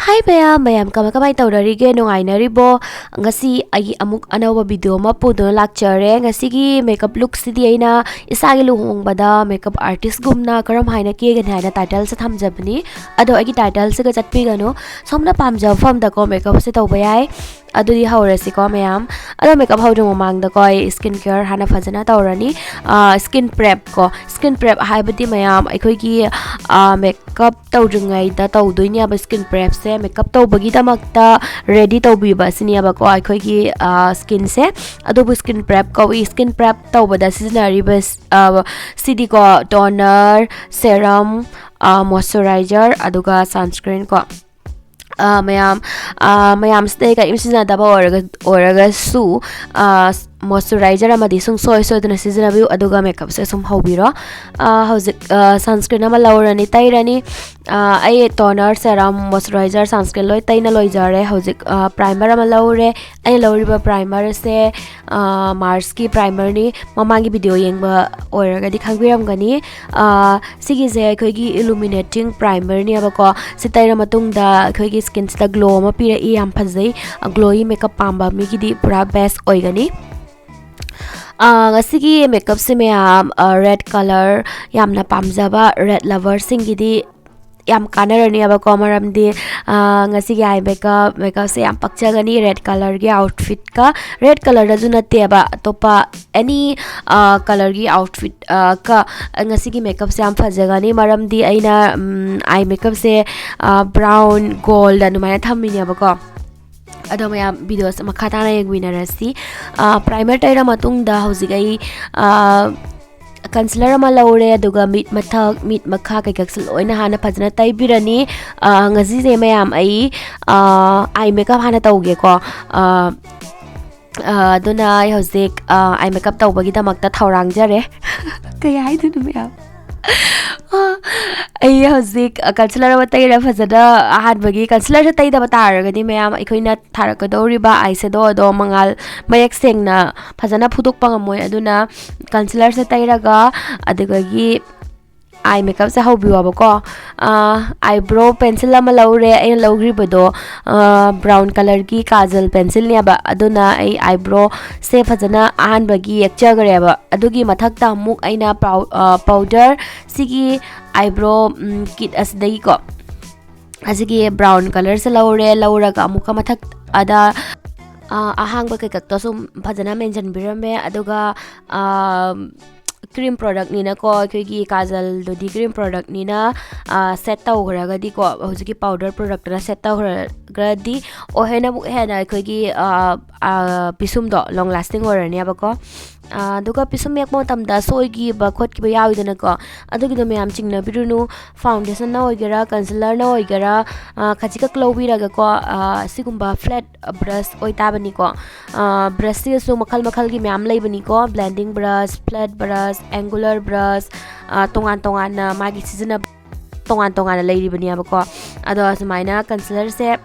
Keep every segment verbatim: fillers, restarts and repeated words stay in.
Hi ꯃꯌꯥꯝ, ꯃꯌꯥꯝ ꯀꯃꯥꯏ ꯀꯃꯥꯏ ꯇꯧꯅꯔꯤꯒꯦ? ꯅꯨꯡꯉꯥꯏꯅꯔꯤꯕꯣ? ꯉꯁꯤ ꯑꯩ ꯑꯃꯨꯛ ꯑꯅꯧꯕ video ꯑꯃ ꯄꯨꯗꯨꯅ ꯂꯥꯛꯆꯔꯦ꯫ ꯉꯁꯤꯒꯤ makeup lookꯁꯤꯗꯤ ꯑꯩꯅ ꯏꯁꯥꯒꯤ ꯂꯨꯍꯣꯡꯕꯗ makeup artistꯒꯨꯝꯅ ꯀꯔꯝ ꯍꯥꯏꯅ ꯀꯦꯒꯅꯤ ꯍꯥꯏꯅ titleꯁꯦ ꯊꯝꯖꯕꯅꯤ꯫ ꯑꯗꯣ ꯑꯩꯒꯤ titleꯁꯤꯒ ꯆꯠꯄꯤꯒꯅꯨ, ꯁꯣꯝꯅ ꯄꯥꯝꯖꯕ ꯃꯐꯝꯗꯀꯣ makeupꯁꯦ ꯇꯧꯕ ꯌꯥꯏ꯫ ꯑꯗꯨꯗꯤ ꯍꯧꯔꯁꯤꯀꯣ ꯃꯌꯥꯝ꯫ ꯑꯗꯣ makeup ꯍꯧꯗ꯭ꯔꯤꯉꯩ ꯃꯃꯥꯡꯗꯀꯣ ꯑꯩ skin care ꯍꯥꯟꯅ ꯐꯖꯅ ꯇꯧꯔꯅꯤ꯫ Skin prep ꯀꯣ, skin prep ꯍꯥꯏꯕꯗꯤ ꯃꯌꯥꯝ ꯑꯩꯈꯣꯏꯒꯤ makeup ꯇꯧꯗ꯭ꯔꯤꯉꯩꯗ ꯇꯧꯗꯣꯏꯅꯦꯕ skin prepꯁꯦ꯫ Makeup ꯇꯧꯕꯒꯤꯗꯃꯛꯇ ready ꯇꯧꯕꯤꯕ ꯑꯁꯤꯅꯦꯕꯀꯣ ꯑꯩꯈꯣꯏꯒꯤ skinꯁꯦ꯫ ꯑꯗꯨꯕꯨ skin prep ꯀꯧꯏ꯫ Skin prep ꯇꯧꯕꯗ ꯁꯤꯖꯤꯟꯅꯔꯤꯕ ꯁꯤꯗꯤꯀꯣ toner, serum, moisturizer ꯑꯗꯨꯒ sunscreen ꯀꯣ꯫ ꯃꯌꯥꯝ ꯃꯌꯥꯝꯁꯤꯗ ꯀꯔꯤꯝ ꯁꯤꯖꯤꯟꯅꯗꯕ ꯑꯣꯏꯔꯒ ꯑꯣꯏꯔꯒꯁꯨ moisturizer ꯑꯃꯗꯤ ꯁꯨꯡꯁꯣꯏ ꯁꯣꯏꯗꯅ ꯁꯤꯖꯤꯟꯅꯕꯤꯌꯨ꯫ ꯑꯗꯨꯒ makeupꯁꯦ ꯁꯨꯝ ꯍꯧꯕꯤꯔꯣ꯫ ꯍꯧꯖꯤꯛ sunscreen ꯑꯃ ꯂꯧꯔꯅꯤ, ꯇꯩꯔꯅꯤ꯫ ꯑꯩ toner, serum, moisturizer, sunscreen ꯂꯣꯏ ꯇꯩꯅ ꯂꯣꯏꯖꯔꯦ꯫ ꯍꯧꯖꯤꯛ primer ꯑꯃ ꯂꯧꯔꯦ꯫ ꯑꯩꯅ ꯂꯧꯔꯤꯕ primerꯁꯦ Marsꯀꯤ primerꯅꯤ꯫ ꯃꯃꯥꯡꯒꯤ video ꯌꯦꯡꯕ ꯑꯣꯏꯔꯒꯗꯤ ꯈꯪꯕꯤꯔꯝꯒꯅꯤ꯫ ꯁꯤꯒꯤꯁꯦ ꯑꯩꯈꯣꯏꯒꯤ illuminating primerꯅꯦꯕꯀꯣ꯫ ꯁꯤ ꯇꯩꯔ ꯃꯇꯨꯡꯗ ꯑꯩꯈꯣꯏꯒꯤ skinꯁꯤꯗ glow ꯑꯃ ꯄꯤꯔꯛꯏ, ꯌꯥꯝ ꯐꯖꯩ꯫ Glowy makeup ꯄꯥꯝꯕ ꯃꯤꯒꯤꯗꯤ ꯄꯨꯔꯥ best ꯑꯣꯏꯒꯅꯤ꯫ ꯉꯁꯤꯒꯤ makeupꯁꯦ ꯃꯌꯥꯝ red color ꯌꯥꯝꯅ ꯄꯥꯝꯖꯕ red loverꯁꯤꯡꯒꯤꯗꯤ ꯌꯥꯝ ꯀꯥꯟꯅꯔꯅꯦꯕꯀꯣ꯫ ꯃꯔꯝꯗꯤ ꯉꯁꯤꯒꯤ eye makeup makeupꯁꯦ ꯌꯥꯝ ꯄꯛꯆꯒꯅꯤ red colorꯒꯤ outfitꯀ꯫ Red colorꯗꯁꯨ ꯅꯠꯇꯦꯕ, ꯑꯇꯣꯞꯄ any colorꯒꯤ outfitꯀ ꯉꯁꯤꯒꯤ makeupꯁꯦ ꯌꯥꯝ ꯐꯖꯒꯅꯤ꯫ ꯃꯔꯝꯗꯤ ꯑꯩꯅ eye makeupꯁꯦ brown, gold ꯑꯗꯨꯃꯥꯏꯅ ꯊꯝꯃꯤꯅꯦꯕꯀꯣ꯫ ꯑꯗꯣ ꯃꯌꯥꯝ videoꯁꯦ ꯃꯈꯥ ꯇꯥꯅ ꯌꯦꯡꯃꯤꯟꯅꯔꯁꯤ꯫ Primer ꯇꯩꯔ ꯃꯇꯨꯡꯗ ꯍꯧꯖꯤꯛ ꯑꯩ concealer ꯑꯃ ꯂꯧꯔꯦ, ꯑꯗꯨꯒ ꯃꯤꯠ ꯃꯊꯛ, ꯃꯤꯠ ꯃꯈꯥ ꯀꯩꯀꯛꯁꯦ ꯂꯣꯏꯅ ꯍꯥꯟꯅ ꯐꯖꯅ ꯇꯩꯕꯤꯔꯅꯤ꯫ ꯉꯁꯤꯁꯦ ꯃꯌꯥꯝ ꯑꯩ eye makeup ꯍꯥꯟꯅ ꯇꯧꯒꯦꯀꯣ꯫ ꯑꯗꯨꯅ ꯑꯩ ꯍꯧꯖꯤꯛ eye makeup ꯇꯧꯕꯒꯤꯗꯃꯛꯇ ꯊꯧꯔꯥꯡꯖꯔꯦ꯫ ꯀꯩ ꯍꯥꯏꯗꯣꯏꯅꯣ ꯃꯌꯥꯝ? ꯑꯩ ꯍꯧꯖꯤꯛ concealer ꯑꯃ ꯇꯩꯔ ꯐꯖꯅ ꯑꯍꯥꯟꯕꯒꯤ concealerꯁꯦ ꯇꯩꯗꯕ ꯇꯥꯔꯒꯗꯤ ꯃꯌꯥꯝ ꯑꯩꯈꯣꯏꯅ ꯊꯥꯔꯛꯀꯗꯧꯔꯤꯕ eyeshadowꯗꯣ ꯃꯉꯥꯜ ꯃꯌꯦꯛ ꯁꯦꯡꯅ ꯐꯖꯅ ꯐꯨꯗꯣꯛꯄ ꯉꯝꯃꯣꯏ꯫ ꯑꯗꯨꯅ concealerꯁꯦ ꯇꯩꯔꯒ ꯑꯗꯨꯗꯒꯤ ꯑꯥꯏ ꯃꯦꯀꯞꯁꯦ ꯍꯧꯕꯤꯌꯣꯕꯀꯣ꯫ ꯑꯥꯏꯕ꯭ꯔꯣ ꯄꯦꯟꯁꯤꯜ ꯑꯃ ꯂꯧꯔꯦ꯫ ꯑꯩꯅ ꯂꯧꯈ꯭ꯔꯤꯕꯗꯣ ꯕ꯭ꯔꯥꯎꯟ ꯀꯂꯔꯒꯤ ꯀꯥꯖꯜ ꯄꯦꯟꯁꯤꯜꯅꯦꯕ꯫ ꯑꯗꯨꯅ ꯑꯩ ꯑꯥꯏꯕ꯭ꯔꯣꯁꯦ ꯐꯖꯅ ꯑꯍꯥꯟꯕꯒꯤ ꯌꯦꯛꯆꯈ꯭ꯔꯦꯕ꯫ ꯑꯗꯨꯒꯤ ꯃꯊꯛꯇ ꯑꯃꯨꯛ ꯑꯩꯅ ꯄꯥꯎꯗꯔ, ꯁꯤꯒꯤ ꯑꯥꯏꯕ꯭ꯔꯣ ꯀꯤꯠ ꯑꯁꯤꯗꯒꯤꯀꯣ, ꯑꯁꯤꯒꯤ ꯕ꯭ꯔꯥꯎꯟ ꯀꯂꯔꯁꯦ ꯂꯧꯔꯦ꯫ ꯂꯧꯔꯒ ꯑꯃꯨꯛꯀ ꯃꯊꯛ ꯑꯗ ꯑꯍꯥꯡꯕ ꯀꯩꯀꯛꯇꯣ ꯁꯨꯝ ꯐꯖꯅ ꯃꯦꯟꯁꯤꯟꯕꯤꯔꯝꯃꯦ꯫ ꯑꯗꯨꯒ ꯀ꯭ꯔꯤꯝ ꯄ꯭ꯔꯣꯗꯛꯅꯤꯅꯀꯣ, ꯑꯩꯈꯣꯏꯒꯤ ꯀꯥꯖꯜꯗꯨꯗꯤ ꯀ꯭ꯔꯤꯝ ꯄ꯭ꯔꯣꯗꯛꯅꯤꯅ ꯁꯦꯠ ꯇꯧꯈ꯭ꯔꯒꯗꯤꯀꯣ, ꯍꯧꯖꯤꯛꯀꯤ ꯄꯥꯎꯗꯔ ꯄ꯭ꯔꯣꯗꯛꯇꯨꯅ ꯁꯦꯠ ꯇꯧꯈ꯭ꯔꯒꯗꯤ ꯑꯣ ꯍꯦꯟꯅ ꯑꯃꯨꯛ ꯍꯦꯟꯅ ꯑꯩꯈꯣꯏꯒꯤ ꯄꯤꯁꯨꯝꯗꯣ ꯂꯣꯡ ꯂꯥꯁꯇꯤꯡ ꯑꯣꯏꯔꯅꯦꯕꯀꯣ꯫ ꯑꯗꯨꯒ ꯄꯤꯁꯨꯝ ꯌꯦꯛꯄ ꯃꯇꯝꯗ ꯁꯣꯏꯈꯤꯕ ꯈꯣꯠꯈꯤꯕ ꯌꯥꯎꯋꯤꯗꯅꯀꯣ, ꯑꯗꯨꯒꯤꯗꯣ ꯃꯌꯥꯝ ꯆꯤꯡꯅꯕꯤꯔꯨꯅꯨ꯫ ꯐꯥꯎꯟꯗꯦꯁꯟꯅ ꯑꯣꯏꯒꯦꯔꯥ, ꯀꯟꯁꯤꯂꯔꯅ ꯑꯣꯏꯒꯦꯔꯥ, ꯈꯖꯤꯛꯈꯛ ꯂꯧꯕꯤꯔꯒꯀꯣ, ꯁꯤꯒꯨꯝꯕ ꯐ꯭ꯂꯦꯠ ꯕ꯭ꯔꯁ ꯑꯣꯏꯇꯥꯕꯅꯤꯀꯣ꯫ ꯕ꯭ꯔꯁꯁꯤꯗꯁꯨ ꯃꯈꯜ ꯃꯈꯜꯒꯤ ꯃꯌꯥꯝ ꯂꯩꯕꯅꯤꯀꯣ, blending brush, flat brush, angular brush, ꯇꯣꯉꯥꯟ ꯇꯣꯉꯥꯟꯅ ꯃꯥꯒꯤ ꯁꯤꯖꯤꯟꯅꯕ ꯇꯣꯉꯥꯟ ꯇꯣꯉꯥꯟꯅ ꯂꯩꯔꯤꯕꯅꯦꯕꯀꯣ꯫ ꯑꯗꯣ ꯁꯨꯃꯥꯏꯅ ꯀꯟꯁꯤꯂꯔꯁꯦ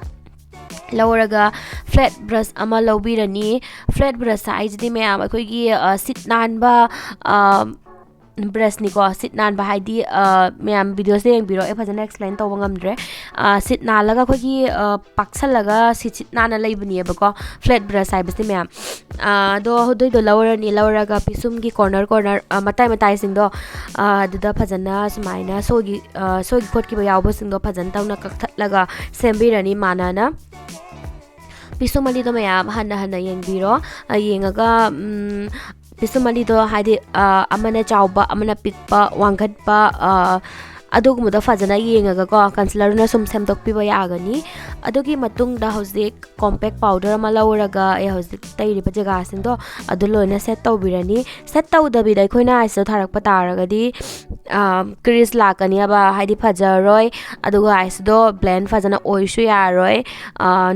ꯂꯧꯔꯒ ꯐ꯭ꯂꯦꯠ ꯕ꯭ꯔꯁ ꯑꯃ ꯂꯧꯕꯤꯔꯅꯤ꯫ ꯐ꯭ꯂꯦꯠ ꯕ꯭ꯔꯁ ꯍꯥꯏꯁꯤꯗꯤ ꯃꯌꯥꯝ ꯑꯩꯈꯣꯏꯒꯤ ꯁꯤꯠ ꯅꯥꯟꯕ ꯕ꯭ꯔꯁꯅꯤꯀꯣ꯫ ꯁꯤꯠ ꯅꯥꯟꯕ ꯍꯥꯏꯗꯤ ꯃꯌꯥꯝ ꯚꯤꯗꯤꯑꯣꯁꯦ ꯌꯦꯡꯕꯤꯔꯣ, ꯑꯩ ꯐꯖꯅ ꯑꯦꯛꯁꯄ꯭ꯂꯦꯟ ꯇꯧꯕ ꯉꯝꯗ꯭ꯔꯦ꯫ ꯁꯤꯠ ꯅꯥꯜꯂꯒ ꯑꯩꯈꯣꯏꯒꯤ ꯄꯥꯛꯁꯜꯂꯒ ꯁꯤꯠ ꯁꯤꯠ ꯅꯥꯟꯅ ꯂꯩꯕꯅꯦꯕꯀꯣ ꯐ꯭ꯂꯦꯠ ꯕ꯭ꯔꯁ ꯍꯥꯏꯕꯁꯤ ꯃꯌꯥꯝ꯫ ꯑꯗꯣ ꯑꯗꯨꯏꯗꯣ ꯂꯧꯔꯅꯤ꯫ ꯂꯧꯔꯒ ꯄꯤꯁꯨꯝꯒꯤ ꯀꯣꯔꯅꯔ ꯀꯣꯔꯅꯔ, ꯃꯇꯥꯏ ꯃꯇꯥꯏꯁꯤꯡꯗꯣ, ꯑꯗꯨꯗ ꯐꯖꯅ ꯁꯨꯃꯥꯏꯅ ꯁꯣꯏꯒꯤ ꯁꯣꯏꯒꯤ ꯈꯣꯠꯈꯤꯕ ꯌꯥꯎꯕꯁꯤꯡꯗꯣ ꯐꯖꯅ ꯇꯧꯅ ꯀꯛꯊꯠꯂꯒ ꯁꯦꯝꯕꯤꯔꯅꯤ ꯃꯥꯟꯅꯅ꯫ ꯄꯤꯁꯨꯝ ꯑꯂꯤꯗꯣ ꯃꯌꯥꯝ ꯍꯟꯅ ꯍꯟꯅ ꯌꯦꯡꯕꯤꯔꯣ꯫ ꯌꯦꯡꯉꯒ ꯄꯤꯁꯨꯝ ꯑꯂꯤꯗꯣ ꯍꯥꯏꯗꯤ ꯑꯃꯅ ꯆꯥꯎꯕ, ꯑꯃꯅ ꯄꯤꯛꯄ, ꯋꯥꯡꯈꯠꯄ, ꯑꯗꯨꯒꯨꯝꯕꯗꯣ ꯐꯖꯅ ꯌꯦꯡꯉꯒꯀꯣ ꯀꯟꯁꯤꯂꯔꯗꯨꯅ ꯁꯨꯝ ꯁꯦꯝꯗꯣꯛꯄꯤꯕ ꯌꯥꯒꯅꯤ꯫ ꯑꯗꯨꯒꯤ ꯃꯇꯨꯡꯗ ꯍꯧꯖꯤꯛ ꯀꯣꯝꯄꯦꯛ ꯄꯥꯎꯗꯔ ꯑꯃ ꯂꯧꯔꯒ ꯑꯩ ꯍꯧꯖꯤꯛ ꯇꯩꯔꯤꯕ ꯖꯒꯥꯁꯤꯡꯗꯣ ꯑꯗꯨ ꯂꯣꯏꯅ ꯁꯦꯠ ꯇꯧꯕꯤꯔꯅꯤ꯫ ꯁꯦꯠ ꯇꯧꯗꯕꯤꯗ ꯑꯩꯈꯣꯏꯅ ꯑꯥꯏꯁꯇꯣ ꯊꯥꯔꯛꯄ ꯇꯥꯔꯒꯗꯤ ꯀ꯭ꯔꯤꯁ ꯂꯥꯛꯀꯅꯦꯕ, ꯍꯥꯏꯗꯤ ꯐꯖꯔꯣꯏ꯫ ꯑꯗꯨꯒ ꯑꯥꯏꯁꯇꯣ ꯕ꯭ꯂꯦꯟ ꯐꯖꯅ ꯑꯣꯏꯁꯨ ꯌꯥꯔꯣꯏ,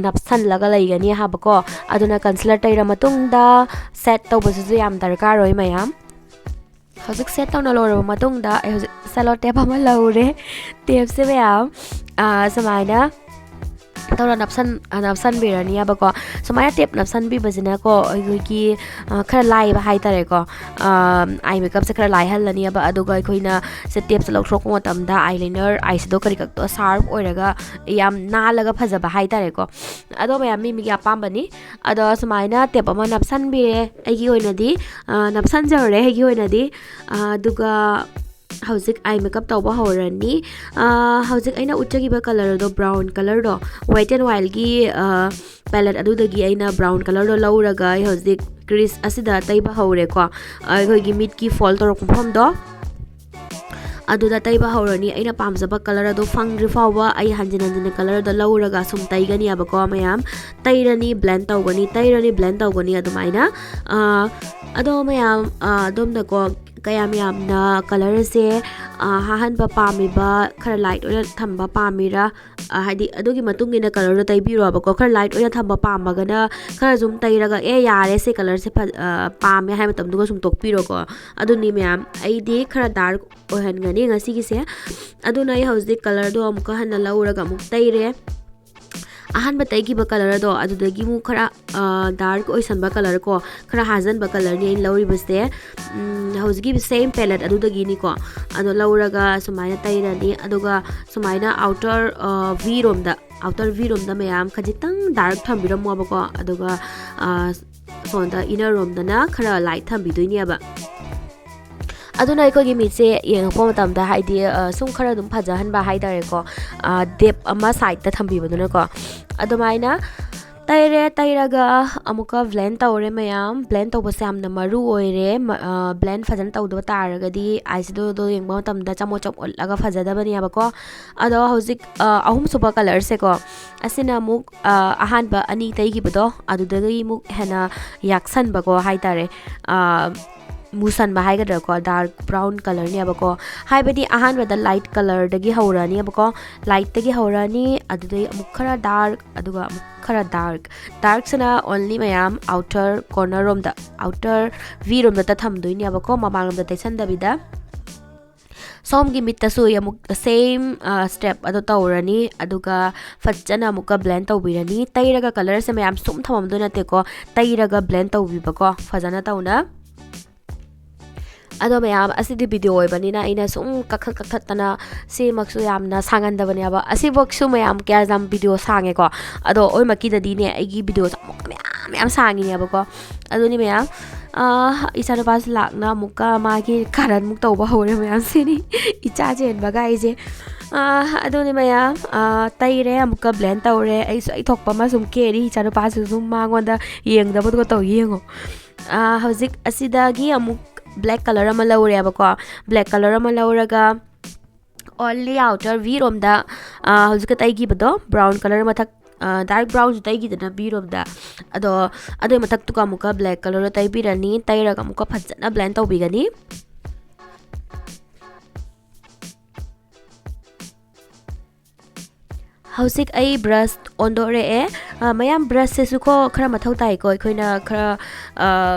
ꯅꯞꯁꯜꯂꯒ ꯂꯩꯒꯅꯤ ꯍꯥꯏꯕꯀꯣ꯫ ꯑꯗꯨꯅ ꯀꯟꯁꯤꯂꯔ ꯇꯩꯔ ꯃꯇꯨꯡꯗ ꯁꯦꯠ ꯇꯧꯕꯁꯤꯁꯨ ꯌꯥꯝ ꯗꯔꯀꯥꯔ ꯑꯣꯏ ꯃꯌꯥꯝ꯫ ꯍꯧꯖꯤꯛ ꯁꯦꯠ ꯇꯧꯅ ꯂꯣꯏꯔꯕ ꯃꯇꯨꯡꯗ ꯑꯩ ꯍꯧꯖꯤꯛ ꯁꯦꯂꯣ ꯇꯦꯞ ꯑꯃ ꯂꯧꯔꯦ꯫ ꯇꯦꯞꯁꯦ ꯃꯌꯥꯝ ꯁꯨꯃꯥꯏꯅ ꯇꯧꯔ ꯅꯞꯁꯟ ꯅꯞꯁꯟꯕꯤꯔꯅꯤꯕꯀꯣ꯫ ꯁꯨꯃꯥꯏꯅ ꯇꯦꯞ ꯅꯞꯁꯟꯕꯤꯕꯁꯤꯅꯀꯣ ꯑꯩꯈꯣꯏꯒꯤ ꯈꯔ ꯂꯥꯏꯕ ꯍꯥꯏꯇꯥꯔꯦꯀꯣ꯫ ꯑꯥꯏ ꯃꯦꯀꯞꯁꯦ ꯈꯔ ꯂꯥꯏꯍꯜꯂꯅꯤꯕ꯫ ꯑꯗꯨꯒ ꯑꯩꯈꯣꯏꯅ ꯁꯦ ꯇꯦꯞꯁꯦ ꯂꯧꯊꯣꯔꯛꯄ ꯃꯇꯝꯗ ꯑꯥꯏ ꯂꯥꯏꯅꯔ ꯑꯥꯏ ꯁꯦꯗꯣ ꯀꯔꯤ ꯈꯛꯇꯣ ꯁꯥꯔꯞ ꯑꯣꯏꯔꯒ ꯌꯥꯝ ꯅꯥꯜꯂꯒ ꯐꯖꯕ ꯍꯥꯏꯇꯥꯔꯦꯀꯣ꯫ ꯑꯗꯣ ꯃꯌꯥꯝ ꯃꯤ ꯃꯤꯒꯤ ꯑꯄꯥꯝꯕꯅꯤ꯫ ꯑꯗꯣ ꯁꯨꯃꯥꯏꯅ ꯇꯦꯞ ꯑꯃ ꯅꯞꯁꯟꯕꯤꯔꯦ꯫ ꯑꯩꯒꯤ ꯑꯣꯏꯅꯗꯤ ꯅꯞꯁꯟꯖꯔꯦ ꯑꯩꯒꯤ ꯑꯣꯏꯅꯗꯤ꯫ ꯑꯗꯨꯒ ꯍꯧꯖꯤꯛ ꯑꯥꯏ ꯃꯦꯀꯞ ꯇꯧꯕ ꯍꯧꯔꯅꯤ꯫ ꯍꯧꯖꯤꯛ ꯑꯩꯅ ꯎꯠꯆꯈꯤꯕ ꯀꯂꯔꯗꯣ, ꯕ꯭ꯔꯥꯎꯟ ꯀꯂꯔꯗꯣ, ꯋꯦꯠ ꯑꯦꯟ ꯋꯥꯏꯜꯒꯤ ꯄꯦꯂꯦꯠ ꯑꯗꯨꯗꯒꯤ ꯑꯩꯅ ꯕ꯭ꯔꯥꯎꯟ ꯀꯂꯔꯗꯣ ꯂꯧꯔꯒ ꯑꯩ ꯍꯧꯖꯤꯛ ꯀ꯭ꯔꯤꯁ ꯑꯁꯤꯗ ꯇꯩꯕ ꯍꯧꯔꯦꯀꯣ꯫ ꯑꯩꯈꯣꯏꯒꯤ ꯃꯤꯠꯀꯤ ꯐꯣꯜ ꯇꯧꯔꯛꯄ ꯃꯐꯝꯗꯣ ꯑꯗꯨꯗ ꯇꯩꯕ ꯍꯧꯔꯅꯤ꯫ ꯑꯩꯅ ꯄꯥꯝꯖꯕ ꯀꯂꯔ ꯑꯗꯣ ꯐꯪꯗ꯭ꯔꯤ ꯐꯥꯎꯕ ꯑꯩ ꯍꯟꯖꯤꯟ ꯍꯟꯖꯤꯟꯅ ꯀꯂꯔꯗꯣ ꯂꯧꯔꯒ ꯁꯨꯝ ꯇꯩꯒꯅꯤꯕꯀꯣ ꯃꯌꯥꯝ꯫ ꯇꯩꯔꯅꯤ, ꯕ꯭ꯂꯦꯟ ꯇꯧꯒꯅꯤ, ꯇꯩꯔꯅꯤ, ꯕ꯭ꯂꯦꯟ ꯇꯧꯒꯅꯤ ꯑꯗꯨꯃꯥꯏꯅ꯫ ꯑꯗꯣ ꯃꯌꯥꯝ, ꯑꯗꯣꯝꯗꯀꯣ ꯀꯌꯥꯝ ꯌꯥꯝꯅ ꯀꯂꯔꯁꯦ ꯍꯥꯍꯟꯕ ꯄꯥꯝꯃꯤꯕ, ꯈꯔ ꯂꯥꯏꯠ ꯑꯣꯏꯅ ꯊꯝꯕ ꯄꯥꯝꯃꯤꯔꯥ, ꯍꯥꯏꯗꯤ ꯑꯗꯨꯒꯤ ꯃꯇꯨꯡ ꯏꯟꯅ ꯀꯂꯔꯗꯣ ꯇꯩꯕꯤꯔꯣꯕꯀꯣ꯫ ꯈꯔ ꯂꯥꯏꯠ ꯑꯣꯏꯅ ꯊꯝꯕ ꯄꯥꯝꯃꯒꯅ ꯈꯔ ꯁꯨꯝ ꯇꯩꯔꯒ, "ꯑꯦ, ꯌꯥꯔꯦ, ꯁꯤ ꯀꯂꯔꯁꯦ ꯄꯥꯝꯃꯦ" ꯍꯥꯏ ꯃꯇꯝꯗꯨꯒ ꯁꯨꯝ ꯇꯣꯛꯄꯤꯔꯣꯀꯣ꯫ ꯑꯗꯨꯅꯤ ꯃꯌꯥꯝ꯫ ꯑꯩꯗꯤ ꯈꯔ ꯗꯥꯔꯛ ꯑꯣꯏꯍꯟꯒꯅꯤ ꯉꯁꯤꯒꯤꯁꯦ꯫ ꯑꯗꯨꯅ ꯑꯩ ꯍꯧꯖꯤꯛ ꯀꯂꯔꯗꯣ ꯑꯃꯨꯛꯀ ꯍꯟꯅ ꯂꯧꯔꯒ ꯑꯃꯨꯛ ꯇꯩꯔꯦ꯫ ꯑꯍꯥꯟꯕ ꯇꯩꯈꯤꯕ ꯀꯂꯔꯗꯣ ꯑꯗꯨꯗꯒꯤ ꯑꯃꯨꯛ ꯈꯔ ꯗꯥꯔꯛ ꯑꯣꯏꯁꯟꯕ ꯀꯂꯔ ꯀꯣ, ꯈꯔ ꯍꯥꯖꯟꯕ ꯀꯂꯔꯅꯤ ꯑꯩꯅ ꯂꯧꯔꯤꯕꯁꯦ꯫ ꯍꯧꯖꯤꯛꯀꯤ ꯁꯦꯝ ꯄꯦꯂꯦꯠ ꯑꯗꯨꯗꯒꯤꯅꯤꯀꯣ꯫ ꯑꯗꯣ ꯂꯧꯔꯒ ꯁꯨꯃꯥꯏꯅ ꯇꯩꯔꯅꯤ꯫ ꯑꯗꯨꯒ ꯁꯨꯃꯥꯏꯅ ꯑꯥꯎꯇꯔ ꯚꯤ ꯔꯣꯝꯗ, ꯑꯥꯎꯇꯔ ꯚꯤ ꯔꯣꯝꯗ ꯃꯌꯥꯝ ꯈꯖꯤꯛꯇꯪ ꯗꯥꯔꯛ ꯊꯝꯕꯤꯔꯝꯃꯣꯕꯀꯣ꯫ ꯑꯗꯨꯒ ꯁꯣꯝꯗ ꯏꯅꯔ ꯔꯣꯝꯗꯅ ꯈꯔ ꯂꯥꯏꯠ ꯊꯝꯕꯤꯗꯣꯏꯅꯦꯕ꯫ ꯑꯗꯨꯅ ꯑꯩꯈꯣꯏꯒꯤ ꯃꯤꯠꯁꯦ ꯌꯦꯡꯉꯛꯄ ꯃꯇꯝꯗ ꯍꯥꯏꯗꯤ ꯁꯨꯝ ꯈꯔ ꯑꯗꯨꯝ ꯐꯖꯍꯟꯕ ꯍꯥꯏꯇꯥꯔꯦꯀꯣ꯫ ꯗꯦꯞ ꯑꯃ ꯁꯥꯏꯠꯇ ꯊꯝꯕꯤꯕꯗꯨꯅꯀꯣ꯫ ꯑꯗꯨꯃꯥꯏꯅ ꯇꯩꯔꯦ꯫ ꯇꯩꯔꯒ ꯑꯃꯨꯛꯀ ꯕ꯭ꯂꯦꯟ ꯇꯧꯔꯦ ꯃꯌꯥꯝ꯫ ꯕ꯭ꯂꯦꯟ ꯇꯧꯕꯁꯦ ꯌꯥꯝꯅ ꯃꯔꯨ ꯑꯣꯏꯔꯦ꯫ ꯕ꯭ꯂꯦꯟ ꯐꯖꯅ ꯇꯧꯗꯕ ꯇꯥꯔꯒꯗꯤ ꯑꯥꯏꯁꯦꯗꯣꯗꯣ ꯌꯦꯡꯕ ꯃꯇꯝꯗ ꯆꯃꯣꯠ ꯆꯞ ꯑꯣꯠꯂꯒ ꯐꯖꯗꯕꯅꯦꯕꯀꯣ꯫ ꯑꯗꯣ ꯍꯧꯖꯤꯛ ꯑꯍꯨꯝꯁꯨꯕ ꯀꯂꯔꯁꯦꯀꯣ, ꯑꯁꯤꯅ ꯑꯃꯨꯛ ꯑꯍꯥꯟꯕ ꯑꯅꯤ ꯇꯩꯈꯤꯕꯗꯣ ꯑꯗꯨꯗꯒꯤ ꯑꯃꯨꯛ ꯍꯦꯟꯅ ꯌꯥꯛꯁꯟꯕꯀꯣ ꯍꯥꯏꯇꯥꯔꯦ꯫ ꯃꯨꯁꯟꯕ ꯍꯥꯏꯒꯗ꯭ꯔꯥꯀꯣ, ꯗꯥꯔꯛ ꯕ꯭ꯔꯥꯎꯟ ꯀꯂꯔꯅꯦꯕꯀꯣ꯫ ꯍꯥꯏꯕꯗꯤ ꯑꯍꯥꯟꯕꯗ ꯂꯥꯏꯠ ꯀꯂꯔꯗꯒꯤ ꯍꯧꯔꯅꯦꯕꯀꯣ꯫ ꯂꯥꯏꯠꯇꯒꯤ ꯍꯧꯔꯅꯤ, ꯑꯗꯨꯗꯩ ꯑꯃꯨꯛ ꯈꯔ ꯗꯥꯔꯛ, ꯑꯗꯨꯒ ꯑꯃꯨꯛ ꯈꯔ ꯗꯥꯔꯛ꯫ ꯗꯥꯔꯛꯁꯤꯅ ꯑꯣꯟꯂꯤ ꯃꯌꯥꯝ ꯑꯥꯎꯇꯔ ꯀꯣꯔꯅꯔ ꯔꯣꯝꯗ, ꯑꯥꯎꯇꯔ ꯚꯤ ꯔꯣꯝꯗꯇ ꯊꯝꯗꯣꯏꯅꯦꯕꯀꯣ, ꯃꯃꯥꯡꯂꯣꯝꯗ ꯇꯩꯁꯟꯗꯕꯤꯗ꯫ ꯁꯣꯝꯒꯤ ꯃꯤꯠꯇꯁꯨ ꯑꯃꯨꯛ same step ꯑꯗꯣ ꯇꯧꯔꯅꯤ꯫ ꯑꯗꯨꯒ ꯐꯖꯅ ꯑꯃꯨꯛꯀ blend ꯇꯧꯕꯤꯔꯅꯤ꯫ ꯇꯩꯔꯒ colorꯁꯦ ꯃꯌꯥꯝ ꯁꯨꯝ ꯊꯝꯃꯝꯗꯣꯏ ꯅꯠꯇꯦꯀꯣ, ꯇꯩꯔꯒ blend ꯇꯧꯕꯤꯕꯀꯣ ꯐꯖꯅ ꯇꯧꯅ꯫ ꯑꯗꯣ ꯃꯌꯥꯝ, ꯑꯁꯤꯗꯤ video ꯑꯣꯏꯕꯅꯤꯅ ꯑꯩꯅ ꯁꯨꯝ ꯀꯛꯊꯠ ꯀꯛꯊꯠꯇꯅ, ꯁꯤꯃꯛꯁꯨ ꯌꯥꯝꯅ ꯁꯥꯡꯍꯟꯗꯕꯅꯦꯕ꯫ ꯑꯁꯤꯃꯛꯁꯨ ꯃꯌꯥꯝ ꯀꯌꯥ ꯌꯥꯝ video ꯁꯥꯡꯉꯦꯀꯣ꯫ ꯑꯗꯣ ꯑꯣꯏꯃꯛꯀꯤꯗꯗꯤꯅꯦ, ꯑꯩꯒꯤ videoꯁꯦ ꯑꯃꯨꯛ ꯃꯌꯥꯝ ꯃꯌꯥꯝ ꯁꯥꯡꯉꯤꯅꯦꯕꯀꯣ꯫ ꯑꯗꯨꯅꯤ ꯃꯌꯥꯝ, ꯑꯥ, ꯏꯆꯥꯅꯨꯄꯥꯁꯨ ꯂꯥꯛꯅ ꯑꯃꯨꯛꯀ ꯃꯥꯒꯤ ꯀꯥꯔꯟꯃꯨꯛ ꯇꯧꯕ ꯍꯧꯔꯦ ꯃꯌꯥꯝ꯫ ꯁꯤꯅꯤ ꯏꯆꯥ ꯆꯦꯟꯕꯒ ꯑꯩꯁꯦ꯫ ꯑꯥ, ꯑꯗꯨꯅꯤ ꯃꯌꯥꯝ, ꯑꯥ, ꯇꯩꯔꯦ, ꯑꯃꯨꯛꯀ blend ꯇꯧꯔꯦ꯫ ꯑꯩꯁꯨ ꯑꯩ ꯊꯣꯛꯄ ꯑꯃ ꯁꯨꯝ ꯀꯦꯔꯤ, ꯏꯆꯥꯅꯨꯄꯥꯁꯨ ꯁꯨꯝ ꯃꯉꯣꯟꯗ ꯌꯦꯡꯗꯕꯗꯨꯒ ꯇꯧ ꯌꯦꯡꯉꯣ꯫ ꯑꯥ, ꯍꯧꯖꯤꯛ ꯑꯁꯤꯗꯒꯤ ꯑꯃꯨꯛ black color ꯑꯃ ꯂꯧꯔꯦꯕꯀꯣ꯫ Black color ꯑꯃ ꯂꯧꯔꯒ only outer V ꯔꯣꯝꯗ, ꯑꯥ, ꯍꯧꯖꯤꯛꯀ ꯇꯩꯈꯤꯕꯗꯣ brown color ꯃꯊꯛ, ꯑꯥ, dark brownꯁꯨ ꯇꯩꯈꯤꯗꯅ V ꯔꯣꯝꯗ꯫ ꯑꯗꯣ ꯑꯗꯨꯏ ꯃꯊꯛꯇꯨꯒ ꯑꯃꯨꯛꯀ black colorꯗꯣ ꯇꯩꯕꯤꯔꯅꯤ꯫ ꯇꯩꯔꯒ ꯑꯃꯨꯛꯀ ꯐꯖꯅ blend ꯇꯧꯕꯤꯒꯅꯤ꯫ ꯍꯧꯖꯤꯛ ꯑꯩ brush ꯑꯣꯟꯊꯣꯔꯛꯑꯦ꯫ ꯑ, ꯃꯌꯥꯝ, brushꯁꯤꯁꯨ ꯀꯣ ꯈꯔ ꯃꯊꯧ ꯇꯥꯏꯀꯣ꯫ ꯑꯩꯈꯣꯏꯅ ꯈꯔ, ꯑ,